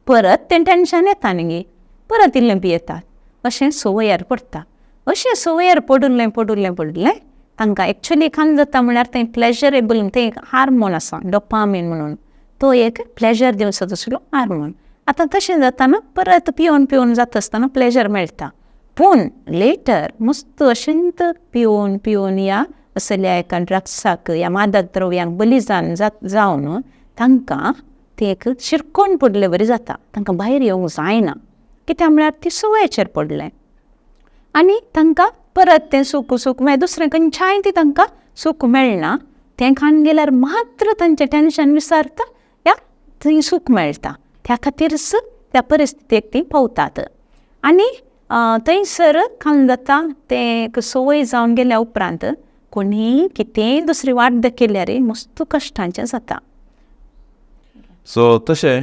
परत तें टेंशन येता न्ही, परत इल्लें पियेतात. अशें संवयार पडटा. अशें संवयार पडिल्लें पडिल्लें पडिल्लें तांकां एक्चुली खाण जाता म्हळ्यार तें प्लेजरेबल तें एक हार्मोन आसा डोपामीन म्हणून, तो एक प्लेजर दिवचो तसलो हार्मोन. आतां तशें जाताना परत पिवन पिवन जाता आसतना प्लेजर मेळटा, पूण लेटर मस्त अशेंत पिवन पिवन ह्या असल्या एका ड्रग्साक ह्या मादक द्रव्यांक बली जावन जावन तांकां तें एक शिरकोन पडले बरी जाता, तांकां भायर येवंक जायना. कित्याक म्हळ्यार ती संवयेचेर पडलें आनी तांकां परत तें सूख सूख मागीर दुसरें खंयच्याय ती तांकां सूख मेळना. तें खाण गेल्यार मात्र तांचें टेंशन विसारता या थंय सूख मेळटा, त्या खातीरच त्या परिस्थितीक तीं पावतात. आनी थंयसर खाण जाता तें एक संवय जावन गेल्या उपरांत कोणीय कितेंय दुसरी वाट दाखयल्यार मस्त कश्टांचें जाता. सो तशें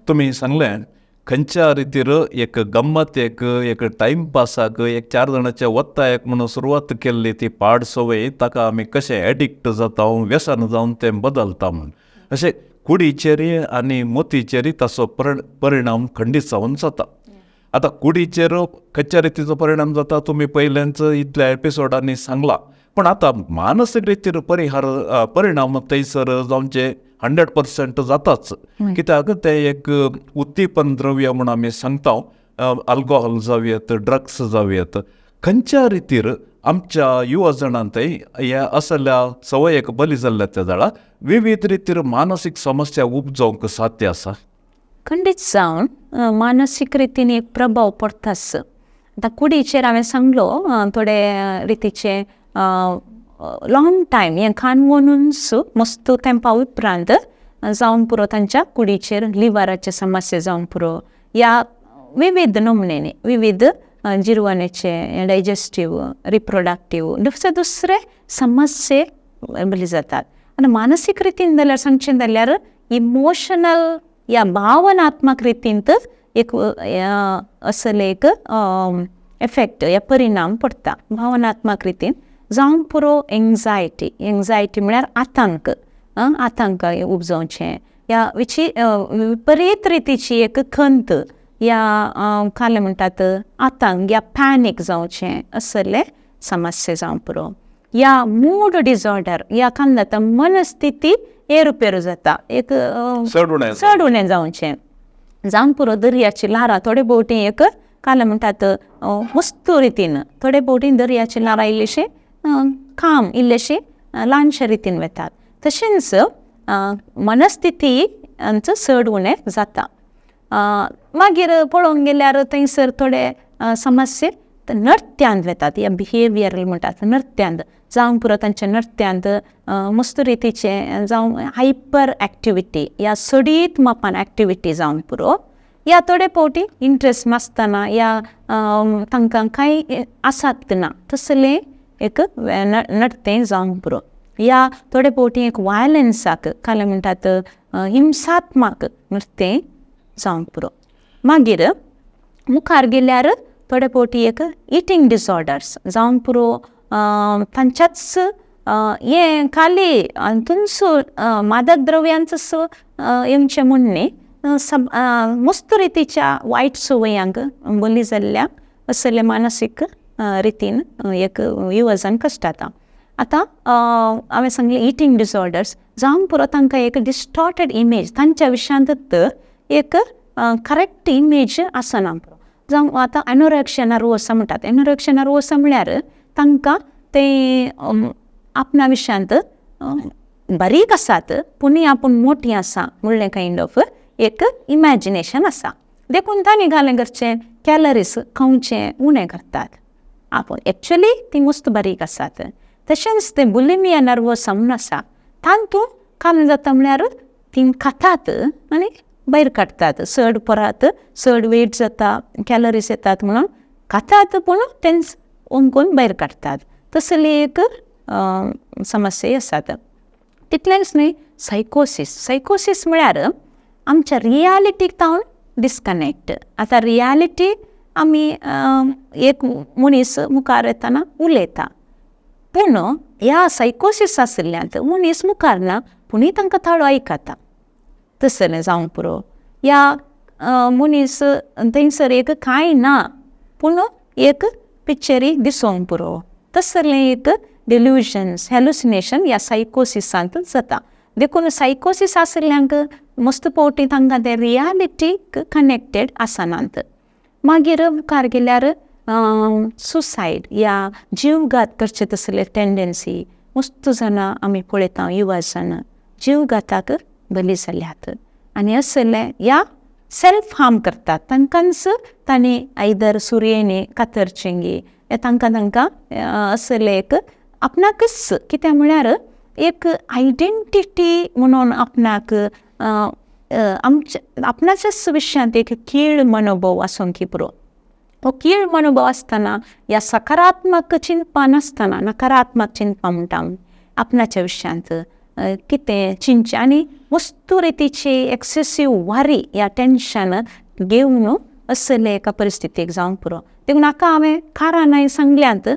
तुमी सांगलें खंयच्या रितीर एक गम्मत एक एक टायमपासाक एक चार जाणाच्या वत्ता एक म्हणून सुरवात केल्ली ती पाड संवय ताका आमी कशें एडिक्ट जाता व्यसन जावन तें बदलता म्हूण, अशें कुडीचेर आनी मोतीचेर ताचो परिणाम खंडीत जावन जाता. आतां कुडीचेर खंयच्या रितीचो परिणाम जाता तुमी पयल्याच इतल्या एपिसोडांनी सांगलां, पूण आतां मानसीक रितीर परिणाम थंयसर जावचे 100% जाताच. कित्याक तें एक उद्दीपन द्रव्य म्हूण आमी सांगता, अल्कोहोल जावं ड्रग्स जावं, खंयच्या रितीर आमच्या युवा जाणांत ह्या असल्या संवयेक बली जाल्ल्या त्या जाणा विविध रितीर मानसीक समस्या उपजावंक साध्य आसा. खंडीत जावन मानसीक रितीन एक प्रभाव पडटाच. आतां कुडीचेर हांवें सांगलो थोडे रितीचे लॉंग टायम हें खाण वनूच मस्त तेंपा उपरांत जावन पुरो तांच्या कुडीचेर लिवराचे समस्या जावन पुरो या विविध नमुन्यांनी विविध जिरवणेचे डायजेस्टीव रिप्रोडक्टीव दुसरे दुसरे समस्ये बरी जातात. आनी मानसीक रितीन जाल्यार सांगचें जाल्यार इमोशनल या भावनात्मक रितींत एक असले एक एफेक्ट या परिणाम पडटा भावनात्मक रितीन जावन पुरो. एंग्जायटी, एंग्जायटी म्हळ्यार आतंक, आतंक उपजावचें या विपरीत रितीची एक खंत या कालें म्हणटात आतंक या पॅनीक जावचें असले समस्या जावन पुरो. या मूड डिसऑर्डर या काल जाता मनस्थिती एरुपेरू जाता एक चड उणें जावचें जावन पुरो. दर्याची ल्हारां थोडे भोवटी एक काल म्हणटात मस्त रितीन, थोडे भोवटी दर्याची ल्हारां इल्लीशी काम इल्लेशी ल्हानशे रितीन वेतात, तशेंच मनस्थिती चड उणें जाता. मागीर पळोवंक गेल्यार थंयसर थोडे समस्या नृत्यांत वेतात या बिहेवियरल म्हणटात नृत्यांत जावंक पुरो. तांच्या नृत्यांत मस्त रितीचे जावं हायपर एक्टिविटी या सडीत मापान एक्टिविटी जावंक पुरो या थोडे फावटी इंट्रस्ट नासतना या तांकां कांय आसात ना तसलें एक नृत्य जावंक पुरो. या थोडे फावटी एक वायलन्साक काल म्हणटात हिंसात्मक नृत्य जावंक पुरो. मागीर मुखार गेल्यार थोडे फावटी एक इटींग डिसऑर्डर्स जावंक पुरो. तांच्याच हें खाली हातूंच मादक द्रव्यांचोच येवचें म्हूण न्ही, मस्त रितीच्या वायट संवयांक बली जाल्ल्या असले मानसीक रितीन एक युवजन कश्टाता. आतां हांवें सांगलें इटींग डिसऑर्डर्स जावंक पुरो. तांकां एक डिस्टॉर्टेड इमेज तांच्या विशयांत एक करेक्ट इमेज आसना पुरो. जावं आतां एनोरेक्शिया नर्वोसा म्हणटात, एनोरेक्शिया नर्वोसा म्हळ्यार तांकां ते आपणा विशयांत बारीक आसात पूण आपूण मोठी आसा म्हणलें कायंड ऑफ एक इमॅजिनेशन आसा, देखून तांणी घालें करचें कॅलरीज खावचें उणें करतात आपूण एक्चुली ती मस्त बारीक आसात. तशेंच तें बुलिमिया नर्वोसा म्हूण आसा, तातूंत काल जाता म्हळ्यार ती खातात आनी भायर काडटात चड परत चड वेट जाता कॅलरीज येतात म्हणून खातात पूण तेंच ओंकून भायर काडटात, तसली एक समस्या आसात. तितलेंच न्हय सायकोसीस, सायकोसीस म्हळ्यार आमच्या रियालिटीक तावन डिस्कनेक्ट. आतां रियालिटी आमी एक मनीस मुखार येतना उलयता पूण ह्या सायकोसीस आशिल्ल्यांत मनीस मुखार ना पुणूय तांकां ताळो आयकता तसलें जावंक पुरो. या मनीस थंयसर एक कांय ना पूण एक पिक्चरी दिसोंक पुरो तसलें एक डिल्युजन्स हॅलुसिनेशन ह्या सायकोसिसांत जाता. देखून सायकोसीस आशिल्ल्यांक मस्त फावटी तांकां ते रियालिटीक कनेक्टेड आसनात. मागीर मुखार गेल्यार सुसायड या जीवघात करचे तसले टेंडन्सी मस्त जाणां आमी पळयता युवा जाणां जीवघाताक बली जाल्यात आनी असले या सेल्फ हार्म करतात तांकांच तांणी आयदर सुरयेनी कातरचेंगी तांकां तांकां असले एक आपणाकच कित्याक म्हळ्यार एक आयडेंटिटी म्हणून आपणाक आमच्या आपणाच्याच विशयांत एक कीळ मनोभाव आसूंक पुरो. हो कीळ मनोभाव आसतना ह्या सकारात्मक चिंतपां नासतना नकारात्मक चिंतपां म्हणटा आमी आपणाच्या विशयांत कितें चिंतचें आनी वस्तू रितीची एक्सेसीव वारी या टेंशन घेवन असले एका परिस्थितीक जावंक पुरो. देखून हाका हांवें कारणांय सांगल्यांत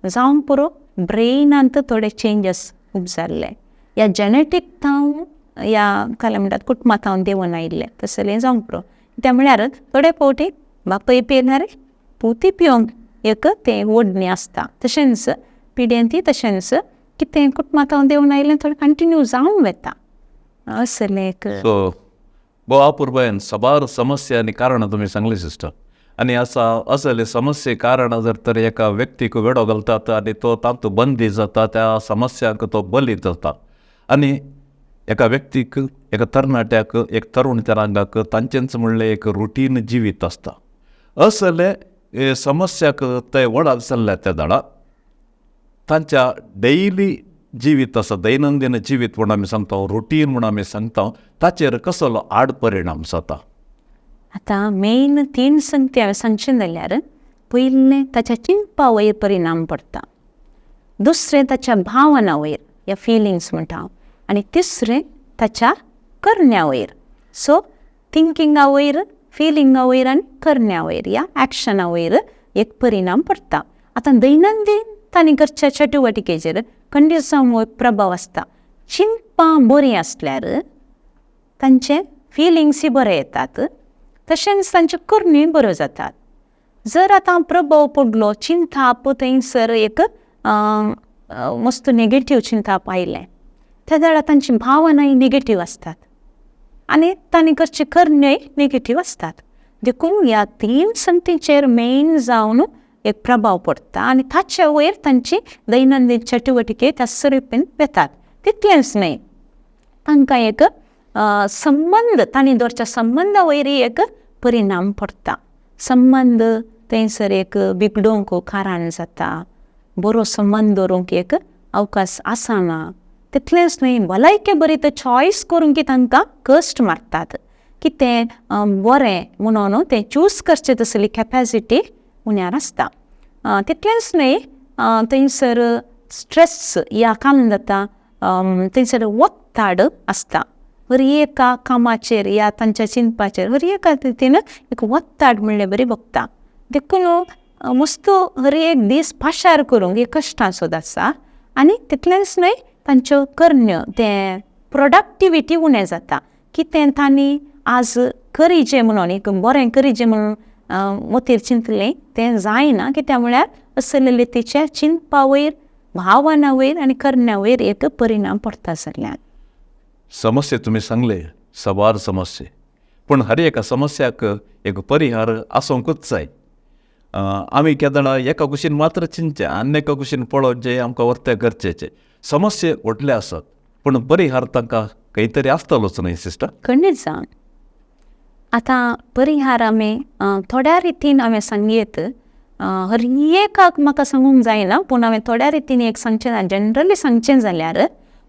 जावंक पुरो ब्रेनांत थोडे चेंजस उपजाल्ले या जेनेटीक तावन या काल म्हणटात कुटुंबां तावन देंवन आयिल्ले तसलें जावंक पुरो. त्या म्हळ्यार थोडे फावटी बापूय पियेणार पुती पिवंक एक तें ओडणी आसता, तशेंच पिड्येंत तशेंच कितें कुटुंबां तावन देंवन आयिल्लें थोडें कंटिन्यू जावन वता असलें एक. सो भोव अपुरबायेन साबार समस्या आनी कारणां तुमी सांगली सिस्टर. आनी आसा असले समस्ये कारणां जर तर एका व्यक्तीक वेडो घालतात आनी तो तातूंत बंदी जाता, त्या समस्यांक तो बली जाता आनी एका व्यक्तीक, एका तरणाट्याक, एक तरुण जनांगाक तांचेंच म्हणलें एक रुटीन जिवीत आसता. असले समस्याक ते वडाक जाल्ल्या त्या दाडा तांच्या डेयली जिवीत आसा, दैनंदीन जिवीत म्हूण आमी सांगता, रुटीन म्हूण आमी सांगता, ताचेर कसलो आड परिणाम जाता? आतां मेन तीन संगती हांवें सांगचें जाल्यार, पयलें ताच्या चिंतपा वयर परिणाम पडटा, दुसरें ताच्या भावना वयर या फिलिंग्स म्हणटा हांव, आनी तिसरें ताच्या करण्या वयर. सो थिंकिंगा वयर, फिलिंगा वयर आनी करण्या वयर या एक्शना वयर एक परिणाम पडटा. आतां दैनंदीन तांणी करच्या चटुवटिकेचेर खंडीत जावन प्रभाव आसता. चिंतपां बरीं आसल्यार तांचे फिलिंग्सूय बरे येतात, तशेंच तांच्यो करण्योय बऱ्यो जातात. जर आतां प्रभाव पडलो, चिंताप थंयसर एक मस्त नेगेटीव चिंताप आयलें, त्या वेळार तांची भावनाय नेगेटीव आसतात आनी तांणी करची करण्योय नेगेटीव आसतात. देखून ह्या तीन संगतीचेर मेन जावन एक प्रभाव पडटा आनी ताचे वयर तांची दैनंदीन चटुवटिके त्या स्वरुपान वेतात. तितलेंच न्हय, तांकां एक संबंद, तांणी दवरच्या संबंदा वयरय एक परिणाम पडटा. संबंद थंयसर एक बिगडोवंक कारण जाता, बरो संबंद दवरूंक एक अवकाश आसना. तितलेंच न्हय, भलायके बरी तर चॉयस करूंक तांकां कश्ट मारतात की तें बरें म्हणून तें चूज करचें तसली कॅपेसिटी उण्यार आसता. तितलेंच न्हय, थंयसर स्ट्रेस ह्या कारण जाता, थंयसर वत्ताड आसता. हर एका कामाचेर या तांच्या चिंतपाचेर हर एका तितून एक वत्ताड म्हणले बरी भोगता. देखून मस्त हर एक दीस पाशार करूंक एक कश्टांचो आसा आनी तितलेंच न्हय, तांच्यो करण्यो तें प्रोडक्टिविटी उणें जाता. कितें तांणी आज करीचें म्हणून एक बरें करीचें म्हणून मोतीर चिंतलें तें जायना, कित्याक म्हळ्यार असलेले तिच्या चिंतपा वयर, भावना वयर आनी करण्या वयर एक परिणाम पडटा सगळ्यांक. समस्या तुमी सांगले सवार समस्या, पूण हर एका समस्याक एक परिहार आसूंकूच जाय. आमी केदळा एका कुशीन मात्र चिंतचें आनी एका कुशीन पळोवचें आमकां वर्ते गरजेचें. समस्या व्हडले आसत पूण परिहार तांकां खंय तरी आसतलोच न्हय सिस्टर? खंडीत जावन आतां परिहार आमी थोड्या रितीन हांवें सांगयत, हर एकाक म्हाका सांगूंक जायना, पूण हांवें थोड्या रितीन एक सांगचें ना, जनरली सांगचें जाल्यार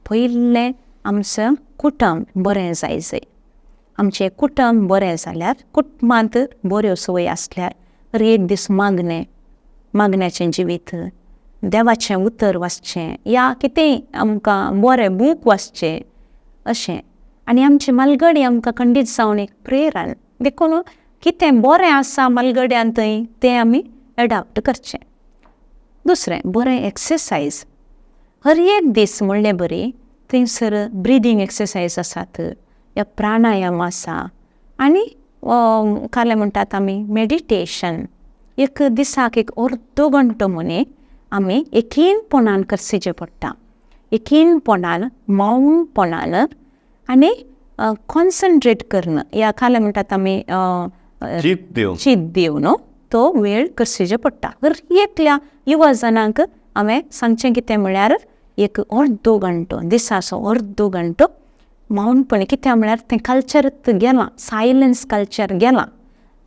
पयलें आमचें कुटुंब बरें जाय जाय. आमचें कुटुंब बरें जाल्यार, कुटुंबांत बऱ्यो संवय आसल्यार हर एक दीस मागणें, मागण्याचें जिवीत, देवाचें उतर वाचचें या कितेंय आमकां बरें बूक वाचचें अशें, आनी आमची मालगडी आमकां खंडीत जावन एक प्रेरण. देखून कितें बरें आसा मालगड्यान थंय तें आमी एडॉप्ट करचें. दुसरें बरें एक्सरसायज हर एक दीस म्हणले बरी, थंयसर ब्रिदींग एक्सरसायज आसात या प्राणायाम आसा आनी कालें म्हणटात आमी मेडिटेशन. एक दिसाक एक अर्दो घंटो म्हणी आमी एकीनपणान करचें पडटा, एकीनपणान, मौनपणान आनी कॉन्सन्ट्रेट करून या कालें म्हणटात आमी चीत दिवन तो वेळ करचें पडटा. हर एकल्या युवा जणांक हांवें सांगचें कितें म्हळ्यार एक अर्दो घंटो दिसाचो अर्दो घंटो मौनपणी, कित्याक म्हळ्यार तें कल्चर गेलां, सायलन्स कल्चर गेलां.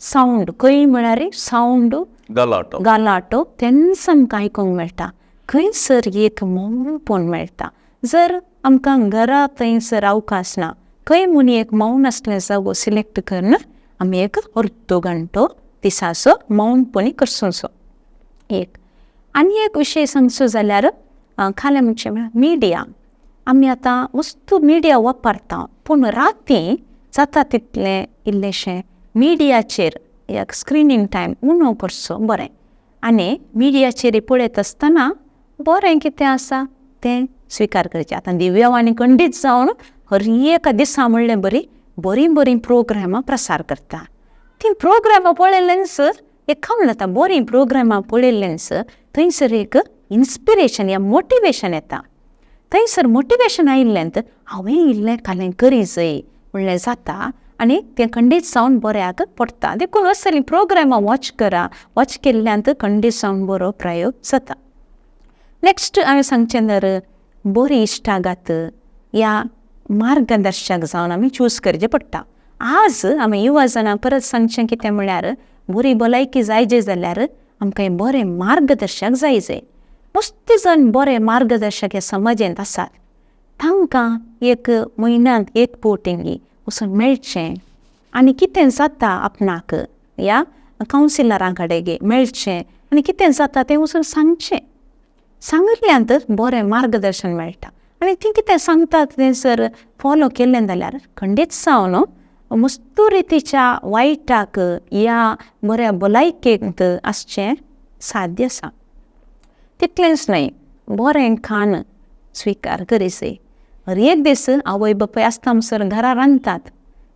सावंड खंय म्हळ्यार सावंड गलाटो गलाटो तेन्ना आमकां आयकूंक मेळटा, खंयसर एक मौनपण मेळटा. जर आमकां घरा थंयसर अवकाश ना, खंय म्हूण एक मौन आसलें जागो सिलेक्ट करून आमी एक अर्दो घंटो दिसाचो मौनपणी करचो. एक आनी एक विशय सांगचो जाल्यार खालें म्हणचें म्हळ्यार मिडिया. आमी आतां वस्तू मिडिया वापरता, पूण राती जाता तितलें इल्लेशें मिडियाचेर एक स्क्रिनींग टायम उणो करचो बरें, आनी मिडियाचेर पळयत आसतना बरें कितें आसा तें स्विकार करचें. आतां दिव्यवाणी खंडीत जावन हर एका दिसा म्हणलें बरी बरीं बरीं प्रोग्रामां प्रसार करता. तीं प्रोग्रामां पळयल्ल्यानच एक काम जाता, बरीं प्रोग्रामां पळयल्ल्यानच थंयसर एक इन्स्पिरेशन या मोटिवेशन येता. थंयसर मोटिवेशन आयिल्ल्यान हांवें इल्लें कालें करी जाय म्हणलें जाता आनी तें खंडीत जावन बऱ्याक पडटा. देखून असलीं प्रोग्रामां वॉच करा, वॉच केल्ल्यान खंडीत जावन बरो प्रयोग जाता. नेक्स्ट हांवें सांगचें तर बरी इश्टागात या मार्गदर्शक जावन आमी चूज करचें पडटा. आज आमी युवा जाणां परत सांगचें कितें म्हळ्यार बरी भलायकी जाय जाल्यार आमकां बरें मार्गदर्शक जाय जाय. मस्ती जाण बरे मार्गदर्शक ह्या समाजेंत आसात, तांकां एक म्हयन्यांत एक पोटिंगी वचून मेळचें आनी कितें जाता आपणाक ह्या कावन्सिलरां कडेन मेळचें आनी कितें जाता तें वचून सांगचें. सांगिल्ल्यान बरें मार्गदर्शन मेळटा आनी तीं कितें सांगतात तें जर फॉलो केलें जाल्यार खंडीत जावन मस्तू रितीच्या वायटाक ह्या बऱ्या भलायकेंत आसचें साध्य आसा. तितलेंच न्हय, बरें खाण स्विकार करीसे. हर एक दीस आवय बापूय आसता म्हणसर घरा रांदतात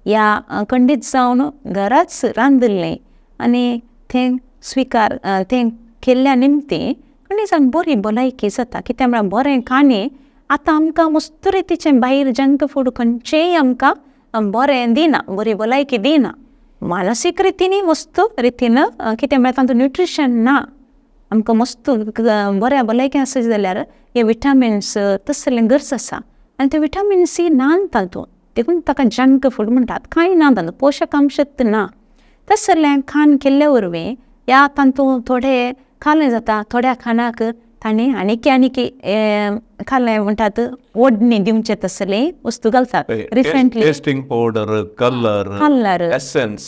ह्या खंडीत जावन घराच रांदिल्लें आनी तें स्विकार तें केल्ल्या निमतीं खंडीत जावन बरी भलायकी जाता. कित्याक म्हळ्यार बरें खाणी आतां आमकां मस्त रितीचें भायर जंक फूड खंयचेंय आमकां बरें दिना, बरी भलायकी दिना. मानसीक रितीनय मस्त रितीन कितें म्हळ्यार तातूंत न्युट्रिशन ना. आमकां मस्त बऱ्या भलायकी आसत जाल्यार हे विटामिन्स तसलें गरज आसा आनी ते विटामिन्स ना तातूंत, देखून ताका जंक फूड म्हणटात. कांय ना तातूंत, पोशक अंशत ना. तसलें खाण केल्ले वरवीं ह्या तातूंत थोडे खालें जाता, थोड्या खाणाक तांणी आनीक आनीक खालें म्हणटात ओडणी दिवचें तसलें वस्तू घालतात. Recently tasting powder, colour, colour essence,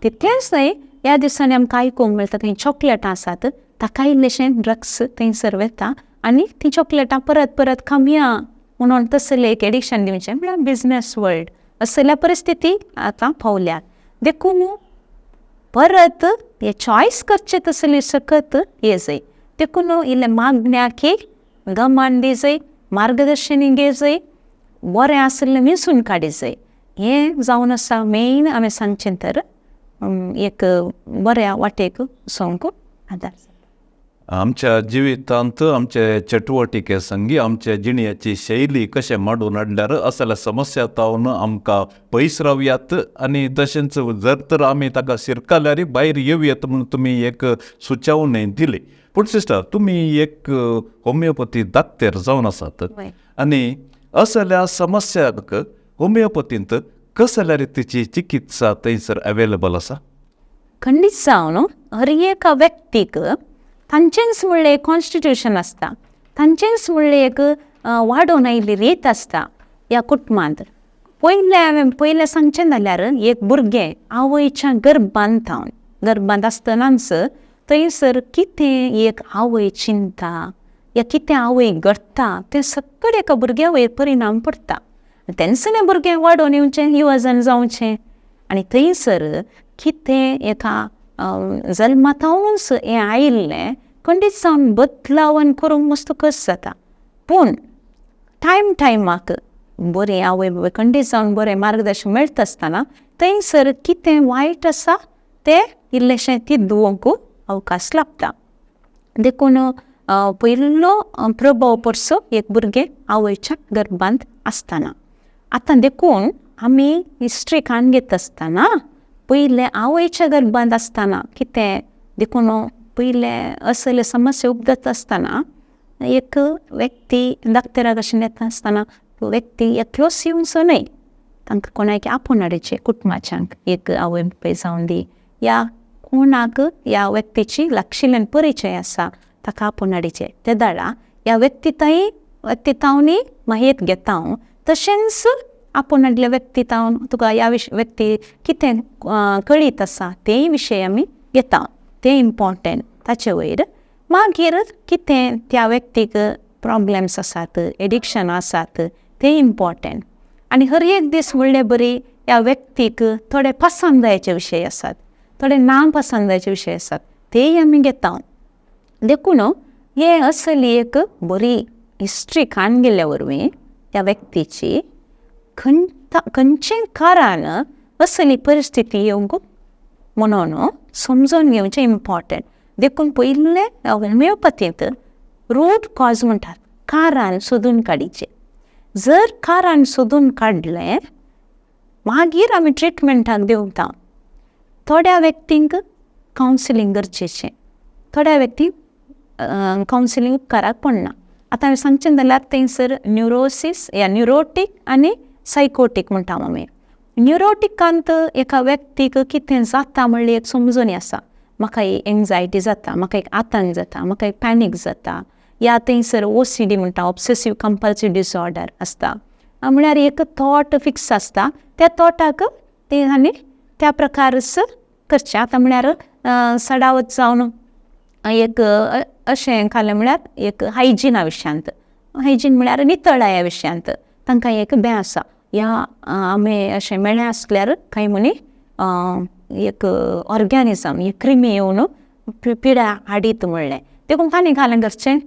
तितलेंच न्हय, ह्या दिसांनी आमकां आयकूंक मेळटा थंय चॉकलेटां आसात ताका इल्लेशें ड्रग्स थंयसर वता आनी तीं चॉकलेटां परत परत खावया म्हणून तसलें एक एडिक्शन दिवचें म्हळ्यार बिजनस वर्ल्ड असल्या परिस्थिती आतां पावल्यात. देखून परत हे चॉयस करचें तसली सकत ये जाय. देखून इल्लें मागण्याक गमान दी जाय, मार्गदर्शन घे जाय, बरें आशिल्लें वेंचून काडी जाय. हें जावन आसा मेन हांवें सांगचें तर एक बऱ्या वाटेक वचोंक आदार. आमच्या जिवितांत आमचे चटवटिके संगी आमचे जिणेची शैली कशें मांडून हाडल्यार असल्या समस्या तावन आमकां पयस रावयात आनी तशेंच जर तर आमी ताका शिरकाल्यार भायर येवयात म्हूण तुमी एक सुचोवणी दिली. पूण सिस्टर, तुमी एक होमियोपथी दाक्तेर जावन आसात आनी असल्या समस्याक होमियोपथींत कसल्या रितीची चिकित्सा थंयसर अवेलेबल आसा? खंडीत जावन हर एका व्यक्तीक तांचेंच म्हणलें एक कॉन्स्टिट्युशन आसता, तांचेंच म्हणलें एक वाडोवन आयिल्ली रीत आसता ह्या कुटुंबांत. पयलें हांवें पयलें सांगचें जाल्यार एक भुरगें आवयच्या गर्भांत हांव गर्भांत आसतनाच थंयसर कितें एक आवय चिंता या कितें आवय घडटा तें सगळें एका भुरग्या वयर परिणाम पडटा. तेन्ना भुरगें वाडोवन येवचें, युवजन जावचें आनी थंयसर कितें एका जल्मातावनच हें आयिल्लें खंडीत जावन बदलावन करूंक मस्त कस जाता. पूण टायम टायमाक बरें आवय बापूय खंडीत जावन बरें मार्गदर्शन मेळटा आसतना थंयसर कितें वायट आसा तें इल्लेशें ती दुवोंक अवकाश लागता. देखून पयलो प्रभाव पडचो एक भुरगें आवयच्या गर्भांत आसतना. आतां देखून आमी हिस्ट्री काण घेता आसतना पयलें आवयच्या गर्भांत आसतना कितें देखून पयलें असले समस्या उपजता आसतना एक व्यक्ती दाक्तेराक अशें येता आसतना व्यक्ती एकलोच येवचो न्हय, तांकां कोणाक आपोवन हाडचें कुटुंबाच्यांक, एक आवय बापूय जावन दी या कोणाक ह्या व्यक्तीची लागशिल्ल्यान परिचय आसा ताका आपोवन हाडचें. ते दाडा ह्या व्यक्ती थंय व्यक्ती तावनी माहित घेता हांव, तशेंच आपोवन हाडल्या व्यक्ती तावन तुका ह्या व्यक्ती कितें कळीत आसा तेय विशय आमी घेता, तें इम्पॉर्टंट ताचे वयर. मागीर कितें त्या व्यक्तीक प्रॉब्लम्स आसात, एडिक्शन आसात तें इम्पॉर्टंट. आनी हर एक दीस म्हणले बरी ह्या व्यक्तीक थोडे पसंदायचे विशय आसात, थोडे ना पसंदायचे विशय आसात तेय आमी घेता. देखून हे असली एक बरी हिस्ट्री काण गेल्ल्या वरवीं त्या व्यक्तीची खंयचें कारण असली परिस्थिती येवंक म्हणून समजून घेवचें इम्पॉर्टंट. देखून पयलें होमियोपथींत रूट कॉज म्हणटात, कारण सोदून काडीचें. जर कारण सोदून काडलें मागीर आमी ट्रिटमेंटाक देंवता. थोड्या व्यक्तींक कावन्सिलींग गरजेचें, थोड्या व्यक्तींक कावन्सिलींग उपकाराक पडना. आतां हांवें सांगचें जाल्यार थंयसर न्युरोसीस या न्युरोटीक आनी सायकोटीक म्हणटा आमी. न्युरोटिकांत एका व्यक्तीक कितें जाता म्हणल्यार एक समजून आसा, म्हाका एक एन्जायटी जाता, म्हाका एक आतंक जाता, म्हाका एक पॅनीक जाता, या थंयसर OCD म्हणटा, ऑब्सेसीव कंपल्सीव डिसऑर्डर आसता, म्हळ्यार एक थॉट फिक्स आसता, त्या थॉटाक ते आनी त्या प्रकारच करचें. आतां म्हळ्यार सडावत जावन एक अशें खालें म्हळ्यार एक हायजिना विशयांत, हायजीन म्हळ्यार नितळाया विशयांत तांकां एक भंय आसा, ह्या आमी अशें मेळ्ळें आसल्यार कांय म्हणी एक ऑर्गेनिजम एक क्रिमी येवन पिड्या हाडीत म्हणलें, देखून तांणी घालें करचें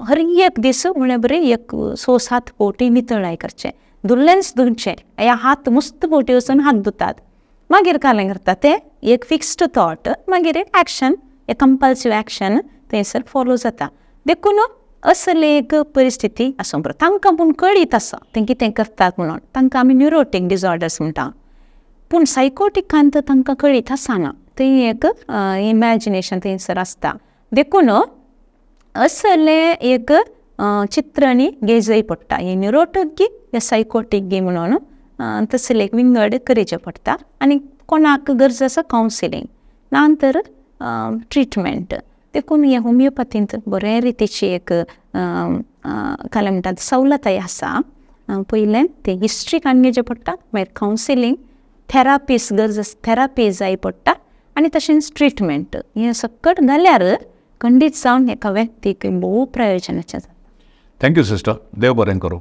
हर एक दीस म्हळ्यार बरें एक 6-7 फावटी नितळाय करचें, धुल्लेंच धुवचें, ह्या हात मस्त फावटी वचून हात धुतात, मागीर कालें करता तें एक फिक्स्ड थॉट, मागीर एक एक्शन, एक कंपल्सीव एक्शन थंयसर फॉलो जाता. देखून असली एक परिस्थिती आसूंक बरो, तांकां पूण कळीत आसा तें कितें करतात म्हणून, तांकां आमी न्युरोटीक डिसऑर्डर्स म्हणटा. पूण सायकोटिकांत तांकां कळीत आसना, थंय एक इमॅजिनेशन थंयसर आसता. देखून असलें एक चित्रणी घेजय पडटा, हे न्युरोटीक गी या सायकोटीक गी म्हणून तसलें एक विंगड करचें पडटा. आनी कोणाक गरज आसा कावन्सिलींग, ना तर ट्रिटमेंट. देखून हे होमियोपॅथींत बरे रितीची एक कालें म्हणटात सवलताय आसा. पयलें तें हिस्ट्री काडून घेवचें पडटा, मागीर कावन्सिलींग, थेरापीस गरज थेरापी जाय पडटा, आनी तशेंच ट्रिटमेंट. हें सकट घाल्यार खंडीत जावन एका व्यक्तीक भोव प्रयोजनाचें जाता. Thank you sister, देव बरें करूं.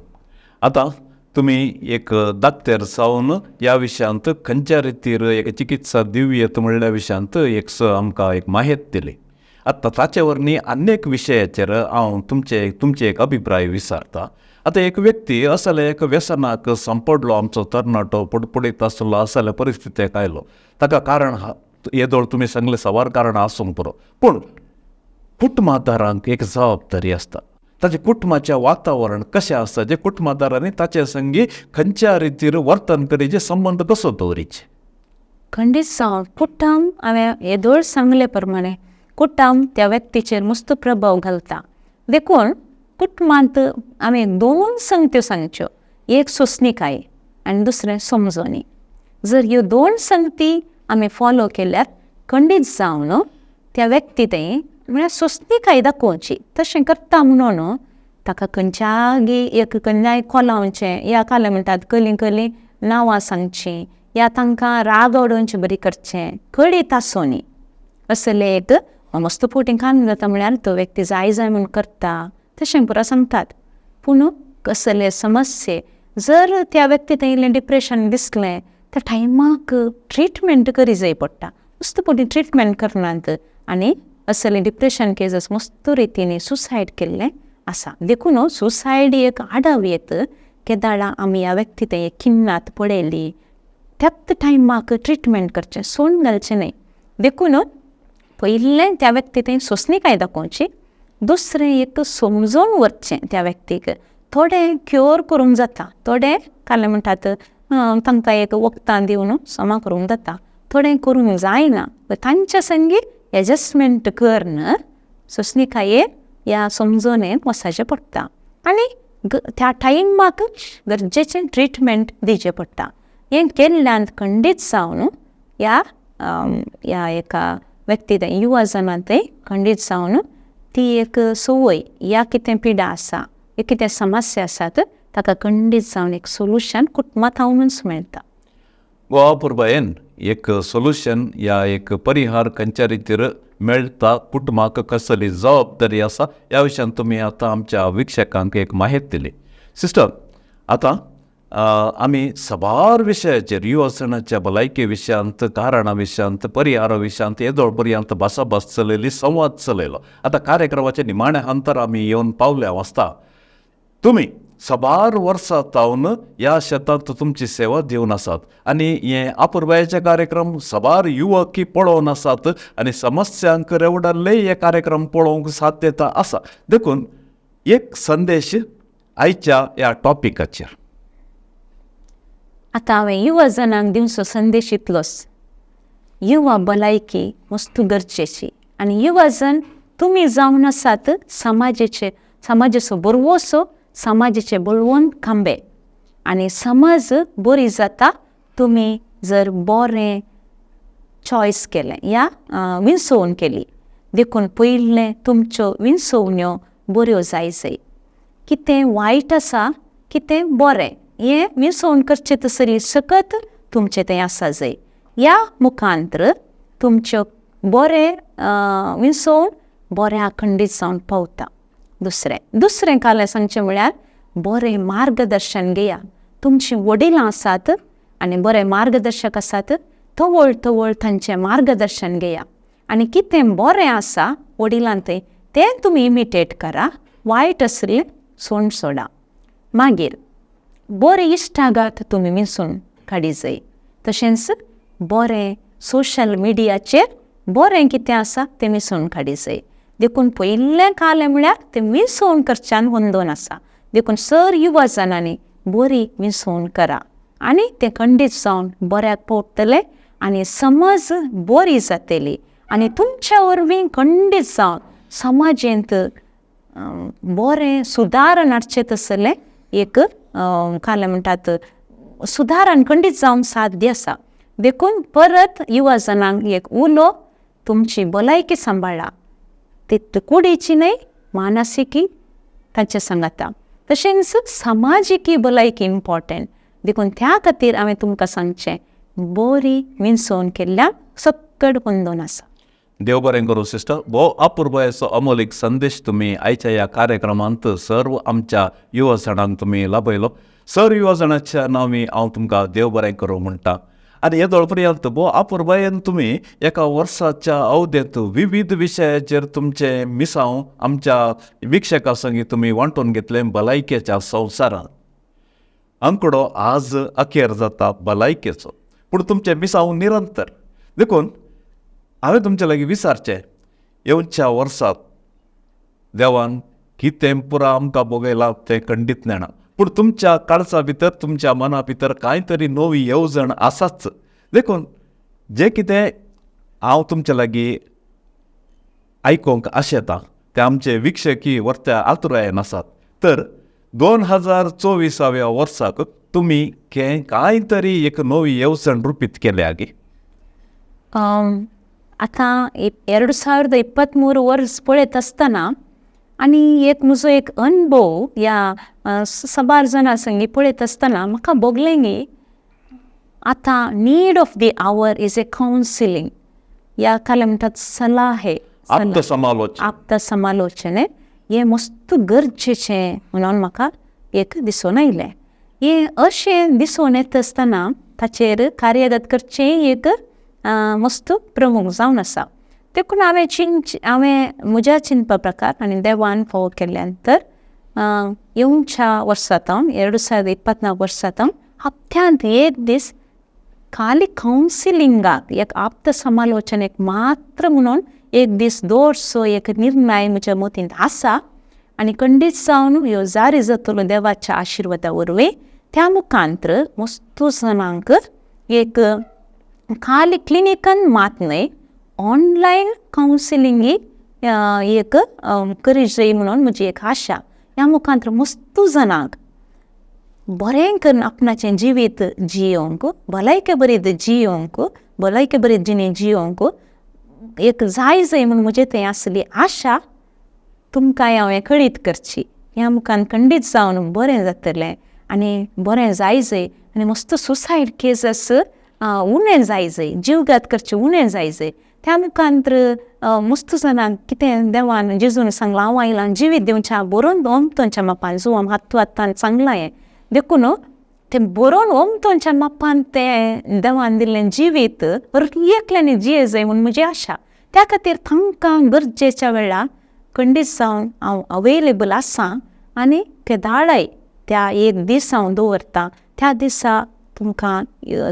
आतां तुमी एक दाक्तेर जावन ह्या विशयांत खंयच्या रितीर एक चिकित्सा दिवयेत म्हणल्या विशयांत एक आमकां एक माहिती दिली. आतां ताचे वरवीं आनी एक विशयाचेर हांव तुमचे एक अभिप्राय विचारता. आतां एक व्यक्ती असले एक व्यसनाक सांपडलो, आमचो तरणाटो पुडपुडीत आसलो, असल्या परिस्थितीक आयलो, ताका कारण येदोळ तुमी सांगले सवार कारणां आसूंक पुरो, पूण कुटुंबादारांक एक जबाबदारी आसता, ताचें कुटुंबाचें वातावरण कशें आसता, जे कुटुंबादारांनी ताचे संगी खंयच्या रितीर वर्तन करीचें, संबंद कसो दवरीचे. खंडीत जावन कुटुंब हांवें येदोळ सांगले प्रमाणे कुटुंब त्या व्यक्तीचेर मस्त प्रभाव घालता. देखून कुटुंबांत हांवें दोन संगत्यो सांगच्यो, एक सोंसणीकाय आनी दुसरें समजणी. जर ह्यो दोन संगती आमी फॉलो केल्यार खंडीत जावन त्या व्यक्ती थंय म्हळ्यार सोंसणीकाय दाखोवची. तशें करता म्हणून ताका खंयच्यागी एक खंयच्याय कोलावचें, या कालें म्हणटात कली कली नांवां सांगचीं, या तांकां राग उडोवचे बरी करचें, कळीत आसूनी असलें एक मस्त फावटी काम जाता म्हळ्यार तो व्यक्ती जाय जाय म्हूण करता तशें पुरो सांगतात. पूण कसले समस्ये जर त्या व्यक्ती थंय इल्लें डिप्रेशन दिसलें त्या टायमाक ट्रिटमेंट करी जाय पडटा, मस्त फावटी ट्रिटमेंट करनात आनी असले डिप्रेशन केजस मस्त रितीन सुसायड केल्लें आसा. देखून सुसायड एक आडाव येत केदाळा आमी ह्या व्यक्ती थंय किन्नात पळयली त्याच टायमाक ट्रिटमेंट करचें, सोण घालचें न्हय. देखून पयलें त्या व्यक्ती थंय सोंसणीकाय दाखोवची, दुसरें एक समजून व्हरचें त्या व्यक्तीक, थोडें क्योर करूंक जाता, थोडें कालें म्हणटात तांकां एक वखदां दिवन समा करूंक जाता, थोडें करूंक जायना, तांच्या संगी एडजस्टमेंट करून सोंसणीकायेन ह्या समजोनेन वचचें पडटा आनी त्या टायमाक गरजेचें ट्रिटमेंट दिवचें पडटा. हें केल्ल्यान खंडीत जावन ह्या ह्या एका व्यक्ती थंय युवा जाणां थंय खंडीत जावन ती एक संवय या कितें पिडा आसा, एक कितें समस्या आसात ताका खंडीत जावन एक सोल्युशन कुटुंबां थावनूच मेळटा. गोवा पुर्बायेन एक सोल्युशन या एक परिहार खंयच्या रितीर मेळटा, कुटुंबाक कसली जबाबदारी आसा ह्या विशयान तुमी आतां आमच्या विक्षकांक एक माहिती दिली. सिस्टर, आतां आमी साबार विशयाचेर युवसणाच्या भलायके विशयांत, कारणां विशयांत, परिहारा विशयांत येदोळ पर्यंत भासाभास चलयली, संवाद चलयलो. आतां कार्यक्रमाच्या निमाण्या हंतर आमी येवन पावल्या वाचता. तुमी साबार वर्सां तावन ह्या शेतांत तुमची सेवा दिवन आसात आनी हे आपुरबायेचे कार्यक्रम साबार युवकी पळोवन आसात आनी समस्यांक रेवडाल्ले हे कार्यक्रम पळोवंक साध्यता आसा. देखून एक संदेश आयच्या ह्या टॉपिकाचेर. आतां हांवें युवा जणांक दिवचो संदेश इतलोच, युवा भलायकी मस्त गरजेची आनी युवा जण तुमी जावन आसात समाजाचे, समाजाचो बरवसो, समाजाचे बळवंत खांबे. आनी समज बरी जाता तुमी जर बरें चॉयस केलें या विंचोवन केली. देखून पयलें तुमच्यो विंचोवण्यो बऱ्यो जाय जाय. कितें वायट आसा कितें बरें हें विंचोवन करचें तसली सकत तुमचें तें आसा जाय. ह्या मुखांत्र तुमच्यो बरें विंचोवन बरें अखंडीत जावन पावता. दुसरें दुसरें कालें सांगचें म्हळ्यार बरें मार्गदर्शन घेया. तुमचीं वडिलां आसात आनी बरें मार्गदर्शक आसात, तवळ तवळ तांचें मार्गदर्शन घेया आनी कितें बरें आसा वडिलां थंय तें तुमी इमिटेट करा, वायट आसलें सोड सोडा. मागीर बरें इश्टागात तुमी विंचून काडी जाय. तशेंच बरें सोशल मिडियाचेर बरें कितें आसा तें विंचून काडी जाय. देखून पयलें कालें म्हळ्यार तें विंचोवन करच्यान वंदोन आसा. देखून सर युवा जाणांनी बरी विंचोवन करा आनी तें खंडीत जावन बऱ्याक पावतलें आनी समज बरी जातली आनी तुमच्या वरवीं खंडीत जावन समाजेंत बरें सुदारण हाडचें तसलें एक कालें म्हणटात सुदारण खंडीत जावन साध्य आसा. देखून परत युवा जाणांक एक उलो, तुमची भलायकी सांबाळा, ती कुडीची न्हय मानसिकी तांचे सांगाता, तशेंच समाजीकी भलायकी इम्पॉर्टंट. देखून त्या खातीर हांवें तुमकां सांगचें बरी विंचोवन केल्ल्या सक्कड वंदोन आसा. देव बरें करूं सिस्टर, भोव अपुरबायेचो अमोलीक संदेश तुमी आयच्या ह्या कार्यक्रमांत सर्व आमच्या युवा जाणांक तुमी लाभयलो. सर युवा जाणांच्या नांवी हांव तुमकां देव बरें करूं म्हणटा. आनी येदोळ पर्यंत भोव अपुरबायेन तुमी एका वर्साच्या अवधेंत विविध विशयाचेर तुमचें मिसांव आमच्या विक्षकां संगी तुमी वांटून घेतलें भलायकेच्या संवसारांत. आंकडो आज अखेर जाता भलायकेचो, पूण तुमचें मिसांव निरंतर. देखून हांवें तुमचे लागीं विचारचें, येवच्या वर्सात देवान कितें पुरा आमकां भोगयलां तें खंडीत नेणा, पूण तुमच्या काळजा भितर तुमच्या मना भितर कांय तरी नवी येवजण आसाच. देखून जें कितें हांव तुमचे लागीं आयकूंक आशेतां तें आमचे विक्षकी वर्त्या आतुरायेन आसात. तर 2024व्या वर्साक तुमी कांय तरी एक नवी येवजण रुपीत केल्या गी? आतां 2023 वर्स पळयत आसतना आनी एक म्हजो एक अनुभव ह्या साबार जाणां संगी पळयत आसतना म्हाका भोगलें गी आतां need of the hour is a counselling. ह्या कालें म्हणटात सलाह, आत्मसमालोचन, आत्मसमालोचन हें मस्त गरजेचें म्हणून म्हाका एक दिसून आयलें. हें अशें दिसून येता आसतना ताचेर कार्यरत करचें एक मस्त प्रमुख जावन आसा. देखून हांवें हांवें म्हज्या चिंतपा प्रकार आनी देवान फावो केल्ल्यान तर येवच्या वर्सा तावन 2024 वर्सा तावन हप्त्यांत एक दीस खाली कावन्सिलिंगाक एक आप्तसमालोचन एक मात्र म्हणून एक दीस दवरचो एक निर्णय म्हज्या मतींत आसा आनी खंडीत जावन ह्यो जारी जातलो देवाच्या आशिर्वादा वरवीं. त्या मुखांत्र मस्त जाणांक एक खाली क्लिनिकान मात न्हय ऑनलायन कावन्सिलिंगी एक करी जाय म्हणून म्हजी एक आशा. ह्या मुखांत्र मस्त जाणांक बरें करून आपणाचें जिवीत जियोवंक, भलायके बरी जियोवंक, भलायके बरी जिणी जियोवंक एक जाय जाय म्हूण म्हजें थंय आसली आशा तुमकां हांवें कळीत करची. ह्या मुखान खंडीत जावन बरें जातलें आनी बरें जाय जाय आनी मस्त सुसायड केसीस उणें जाय जाय, जीवघात करचें उणें जाय जाय. त्या मुखांत्र मस्त जाणांक कितें देवान जेजून सांगलां हांव आयलां जिवीत दिवच्या बरोवन ओमतोनच्या मापान जुवाम हातू हातान सांगलां हें. देखून तें बरोवन ओमतोनच्या मापान तें देवान दिल्लें जिवीत एकल्यानी जिये जाय म्हूण म्हजी आशा. त्या खातीर तांकां गरजेच्या वेळार खंडीत जावन हांव अवेलेबल आसा आनी केदाळाय त्या एक दीस हांव दवरतां त्या दिसा तुमकां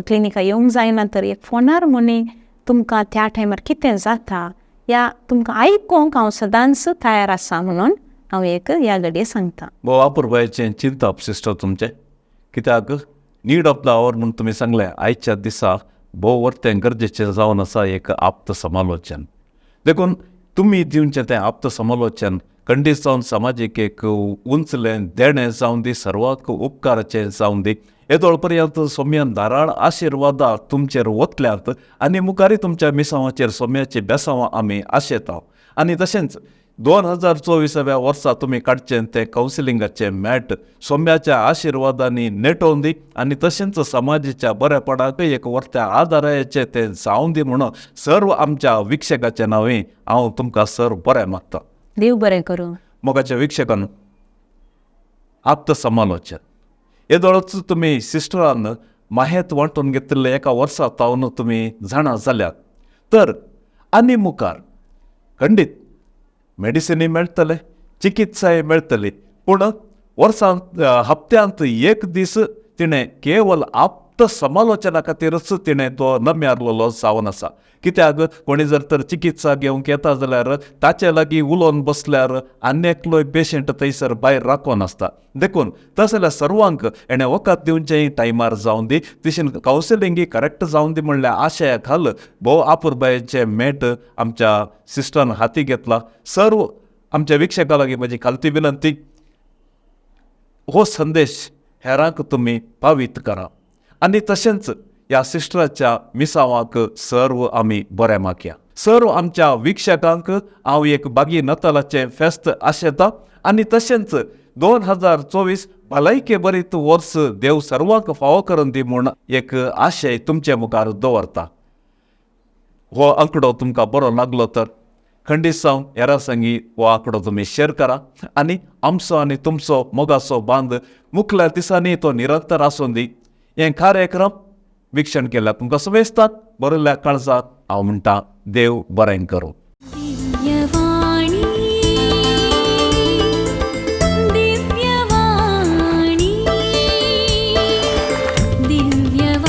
क्लिनिका येवंक जायना तर एक फोनार म्हणी तुमकां त्या टायमार कितें जाता या तुमकां आयकोंक हांव सदांच तयार आसा म्हणून हांव एक ह्या घडये सांगता. भोव अपुरबायेचें चिंतप सिस्टर तुमचें, कित्याक नीड ऑफ the our म्हूण तुमी सांगलें आयच्या दिसा भोव वर्तें गरजेचें जावन आसा एक आप्तसमालोचन. देखून तुमी दिवचें तें आप्तसमालोचन खंडीत जावन समाजीक एक उंचलें देणें जावन दी, सर्वांक उपकाराचें जावन दी. येदोळ पर्यंत सोम्यान धाराळ आशिर्वादां तुमचेर वतल्यात आनी मुखारय तुमच्या मिसांवाचेर सोम्याची बेसांवां आमी आशेता. आनी तशेंच 2024व्या वर्सा तुमी काडचें तें कावन्सिलिंगाचें मॅट सोम्याच्या आशिर्वादांनी नेटोवन दी आनी तशेंच समाजाच्या बरेपणाकय एक वर्त्या आदाराचें तें जावन दी म्हणून सर्व आमच्या विक्षकाचें नांवें हांव तुमकां सर बरें मागता. देव बरें करूं. मोगाच्या विक्षकान आत्मसमालोचन येदोळच तुमी सिस्टरान माहेत वांटून घेतिल्ले एका वर्सा तावन तुमी जाणा जाल्यात तर आनी मुखार खंडीत मेडिसिनूय मेळटलें, चिकित्साय मेळटली, पूण वर्सांत हप्त्यांत एक दीस तिणें केवल आत्मसमालोचना खातीरच तिणें तो नम्यारलेलो जावन आसा. कित्याक कोणी जर तर चिकित्सा घेवंक येता जाल्यार ताचे लागीं उलोवन बसल्यार आनी एकलोय पेशंट थंयसर भायर राखून आसता. देखून तशें जाल्यार सर्वांक हेणें वखद दिवचें टायमार जावन दी, तशें कावन्सिलिंगूय करेक्ट जावन दी म्हणल्यार आशया खाल भोव आपुरबायेचें मेट आमच्या सिस्टरान हाती घेतला. सर्व आमच्या विक्षकां लागीं म्हजी खालती विनंती, हो संदेश हेरांक तुमी पावीत करा आनी तशेंच ह्या सिस्टराच्या मिसांवाक सर्व आमी बरें मागया. सर्व आमच्या विक्षकांक हांव एक बागी नतालाचें फेस्त आशेता आनी तशेंच 2024 भलायके बरीत वर्स देव सर्वांक फावो करून दी म्हूण एक आशय तुमचे मुखार दवरता. हो आंकडो तुमकां बरो लागलो तर खंडीत जावन हेरां संगी हो आंकडो तुमी शेर करा आनी आमचो आनी तुमचो मोगाचो बांद मुखल्या दिसांनी तो निरंतर आसूं दी. हें कार्यक्रम वीक्षण केल्यार तुमकां समेस्तांक बरयल्ल्या काळजाक हांव म्हणटा देव बरें करूं. दिव्यवाणी दिव्यवाणी दिव्यवाणी.